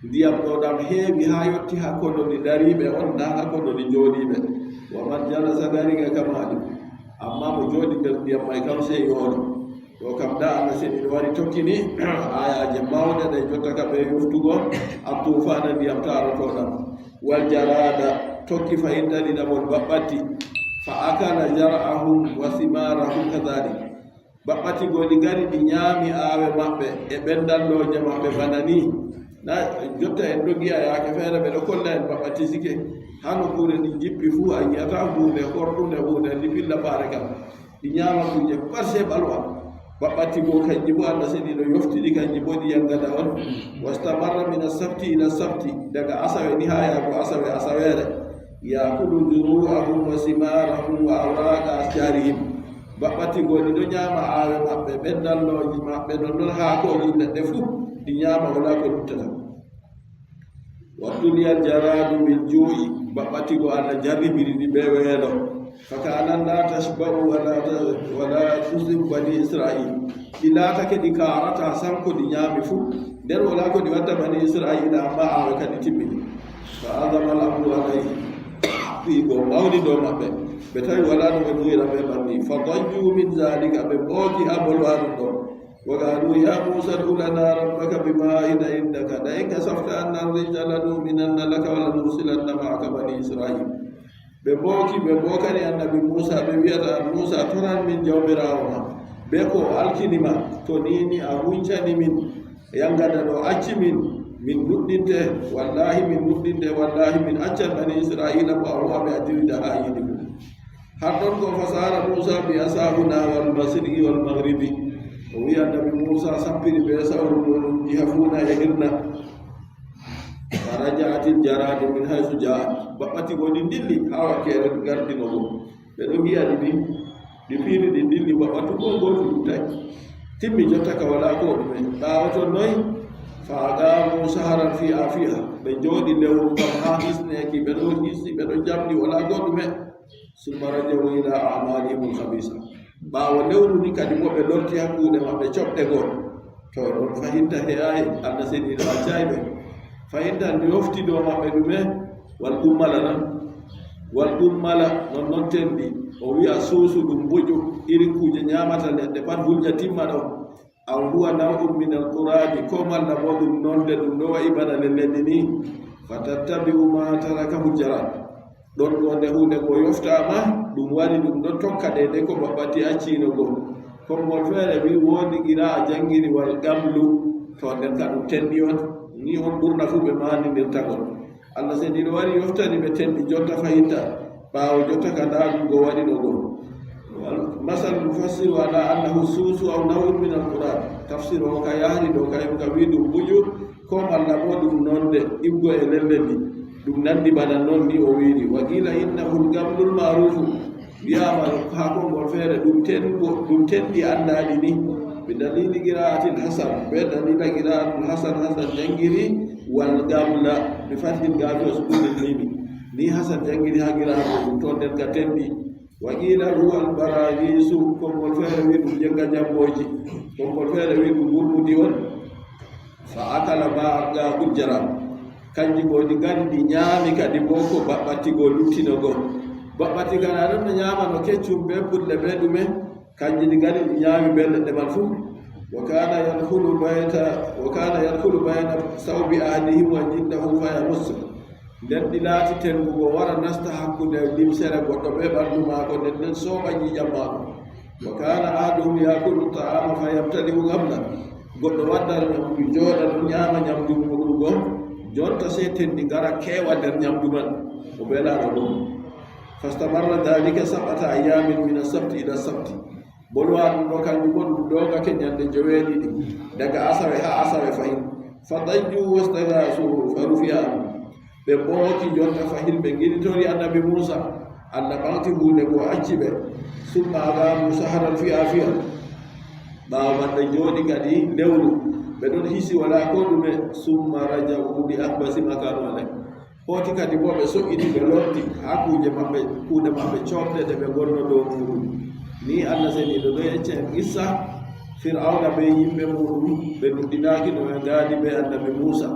Ndiyam ɗo ɗam heewi haa yotti haa kondondi dariiɓe on, naa haa kondondi jooɗiiɓe. "Wa man jalasa ghariqa kama alim." Ammaa mo jooɗi nder ndiyam may kam, sey yoolo. Ɗo kam, ndaa Allah seniiɗo wari tokkini aayaaje mawɗe ɗe jottaka bee yoftugo a tuufaana ndiyam taarotooɗam. "Wal jarada," tokki fahin ɗiɗaɓol baɓɓatti. "Fa akala zar'ahum wa thimarahum kadhalik." Baɓɓati go ɗi ngari, ɗi nyaami aawe maɓɓe e ɓendallooje maɓɓe bana ni. Na jotta en ɗo ngi'a yaake feere ɓe ɗo kolla en baɓɓati sike. Haa nokkuure ɗi njippi fuu, a yi'ata huunde horɗunde, huunde ndi filla paare kam. Ɗi nyaama kuuje pat sey ɓalwa. Baɓɓati go kanji boo Allah seniiɗo yofti ɗi, kanji boo ɗi yangata on. "Wastamarra min as-sabti ila as-sabti," daga asawe ni haa yaago asawe, asaweere. "Yakulu zuru'ahum wa simarahum wa awraqa ashjarihim." Baɓɓati go ɗi ɗo nyaama aawe maɓɓe, ɓendallooji maɓɓe, nonnon haakooji leɗɗe fuu ɗi nyaama, walaa ko luttata. "Wabtuliyal jaradu bil ju'i," baɓɓati go Allah jarribiri ɗi bee weelo. "Fakanat la tashba'u wala ta-, wala tusibu bani Isra'il." Ɗi laatake ɗi kaarataa sam ko ɗi nyaami fuu, nden walaa ko ɗi wadda bani Isra'ila, ammaa aawe kadi timmini. "Fa azama al amru alayhi." Ɗi go mawni dow maɓɓe. Ɓe tawi walaa no ɓe muuyira bee banni. "Fa dajju min zalika," ɓe mbooki haa bolwaaɗum ɗon. "Wa qalu ya Musa ud'u lana rabbaka bima ahida indaka, la in kashafta anna ar-rijza lanu'minanna laka wa lanursilanna ma'aka bani Isra'il." Ɓe mbooki, ɓe mbookani Annabi Muusa, ɓe wi'ata, "Muusa, toran min Jawmiraawo ma, Be ko o alkini ma, to ni ni a huncani min, yaŋgada ɗo acci min, min nuɗɗinte, wallahi min nuɗɗinte, wallahi min accan bani Isra'iila ko a huwa ɓe a dillida haa yiide mum. Har ɗon go fasara Muusa bi asaahu nahwal mashriqi wal maghribi. O wi'i annabi Muusa sappiri be sawru muuɗum jiha fuuna e hirna. Faraja'atil jaraadu min haysu ja'at. Baɓɓati go ɗi ndilli haa wakkeere gardinogo. Ɓe ɗo ngi'a ɗi ni, ɗi fiiri ɗi ndilli baɓɓatu ko gootu ɗuuɗaay. Timmi jotta ka walaa ko ɗume. Ɓaawo ton noy? Fa aqamu saharan fi afiya. Ɓe njooɗi lewru kam haa hisneeki, ɓe ɗo hisi, ɓe ɗo jamɗi, walaa ko ɗume. Summa raja'u ila a'malihimul khabisa. Ɓaawo lewru ni kadi bo ɓe lorti haa kuuɗe maɓɓe coɓɗe go. To ɗon fahinta he'aay, Allah seniiɗo accaay ɓe. Fahinta ndi yofti dow maɓɓe ɗume? Wal ɗum mala non. Wal ɗum mala non non tendi. O wi'a suusu ɗum mbuƴu, irin kuuje nyaamata leɗɗe pat hulƴa timma ɗon. Aw huwa naw'un min al-quradi, ko malla bo ɗum nonde ɗum ɗo wa'i bana lelleɗi ni. Fatattabi'u ma tarakahu jaran. Ɗon ɗo nde huunde go yoftaama, ɗum wari ɗum ɗo tokka deydey ko baɓɓati accino go. Konngol feere wi woodi qira'a janngiri wal gamlu, to nden ka ɗum tenɗi on. Ni on ɓurna fuu ɓe maanindirta ngol. Allah seniiɗo wari yoftani ɓe tenɗi jotta fahinta, ɓaawo jotta ka ndaa ɗum go waɗi ɗo go. Masal mufassiru ala annahu suusu aw naw'un min al-qurad. Tafsir o ka yahri ɗo kayum ka wi ɗum buƴu, ko malla bo ɗum nonde iggo e lelleldi. Ɗum nandi bana non ni o wi'iri. Wa qila innahu al-gamlul ma'rufu. Wi'aama haa konngol feere ɗum tenɗi, ɗum tenɗi anndaaɗi ni. Bi dalili qira'atil Hasan, be dalila qira'atul Hasan, Hasan janngiri wal gamla bi fathil gaafi wa sukunil mimi. Ni Hasan janngiri haa qira'atul ɗum ton nden ka tenɗi. Wa qila huwa al-baragisu, konngol feere wi ɗum jegga jammbooji, konngol feere wi ɗum gurmudi on. Fa akala ma ga hujjara. Kanji go ɗi ngari ɗi nyaami kadi bo ko baɓɓati go luttino go. Baɓɓati kana ɗon no nyaama no keccum be pulle be ɗume. Kanji ɗi ngari ɗi nyaami be leɗɗe man fuu. Wa kana yadkhulu bayta, wa kana yadkhulu bayna sawbi ahadihim wa jildahu fa yamussu. Nden ɗi laati tengugo wara nasta hakkunde limsere goɗɗo be ɓandu maako, nden nden sooɓa ƴiiƴam maako. Wa kana ahaduhum yakulu ta'ama fa yabtali'u gamlan. Goɗɗo waddan nyamdu, jooɗa ɗon nyaama nyamdu muuɗum go, jonta sey tenɗi ngara keewa nder nyamdu man, o belaano ɗum. Fastamarra dhalika sab'ata ayyamin min as-sabti ila as-sabti. Bolwa ɗum ɗo kanjum bo ɗum doogake nyande joweeɗiɗi, daga asawe haa asawe fahin. Fa dajju wastaghasu fa rufi'a anhum. Ɓe mbooki jonta fahin, ɓe ngiɗitori annabi Muusa. Allah ɓaŋgti huunde go acci ɓe. Summa aqamu saharan fi afiya. Ɓaawo man ɓe njooɗi kadi lewru, ɓe ɗon hisi walaa koo ɗume. Summa raja'u li ahbasi ma kanu alayh. Hooti kadi boo ɓe so'iti, ɓe lorti haa kuuje maɓɓe, kuuɗe maɓɓe cooɓɗe ɗe ɓe ngonno dow muuɗum. Ni Allah seniiɗo ɗo yecca en qissa Fir'awna bee yimɓe muuɗum, ɓe nuɗɗinaaki no ɓe ngaadi bee annabi Muusa.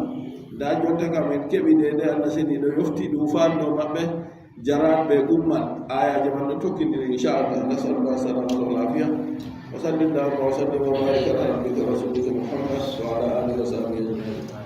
Ndaa jonta kam en keɓi deydey Allah seniiɗo yofti ɗuufaandu dow maɓɓe, jaraad bee ummal. Aayaaje man ɗo tokkindiri, inchallah. Nasalullah salamata wal aafiya. Wa salli llahumma wa sallim wa barik ala abdika rasulika Muhammad wa ala alihi wa sahbihi ajmain.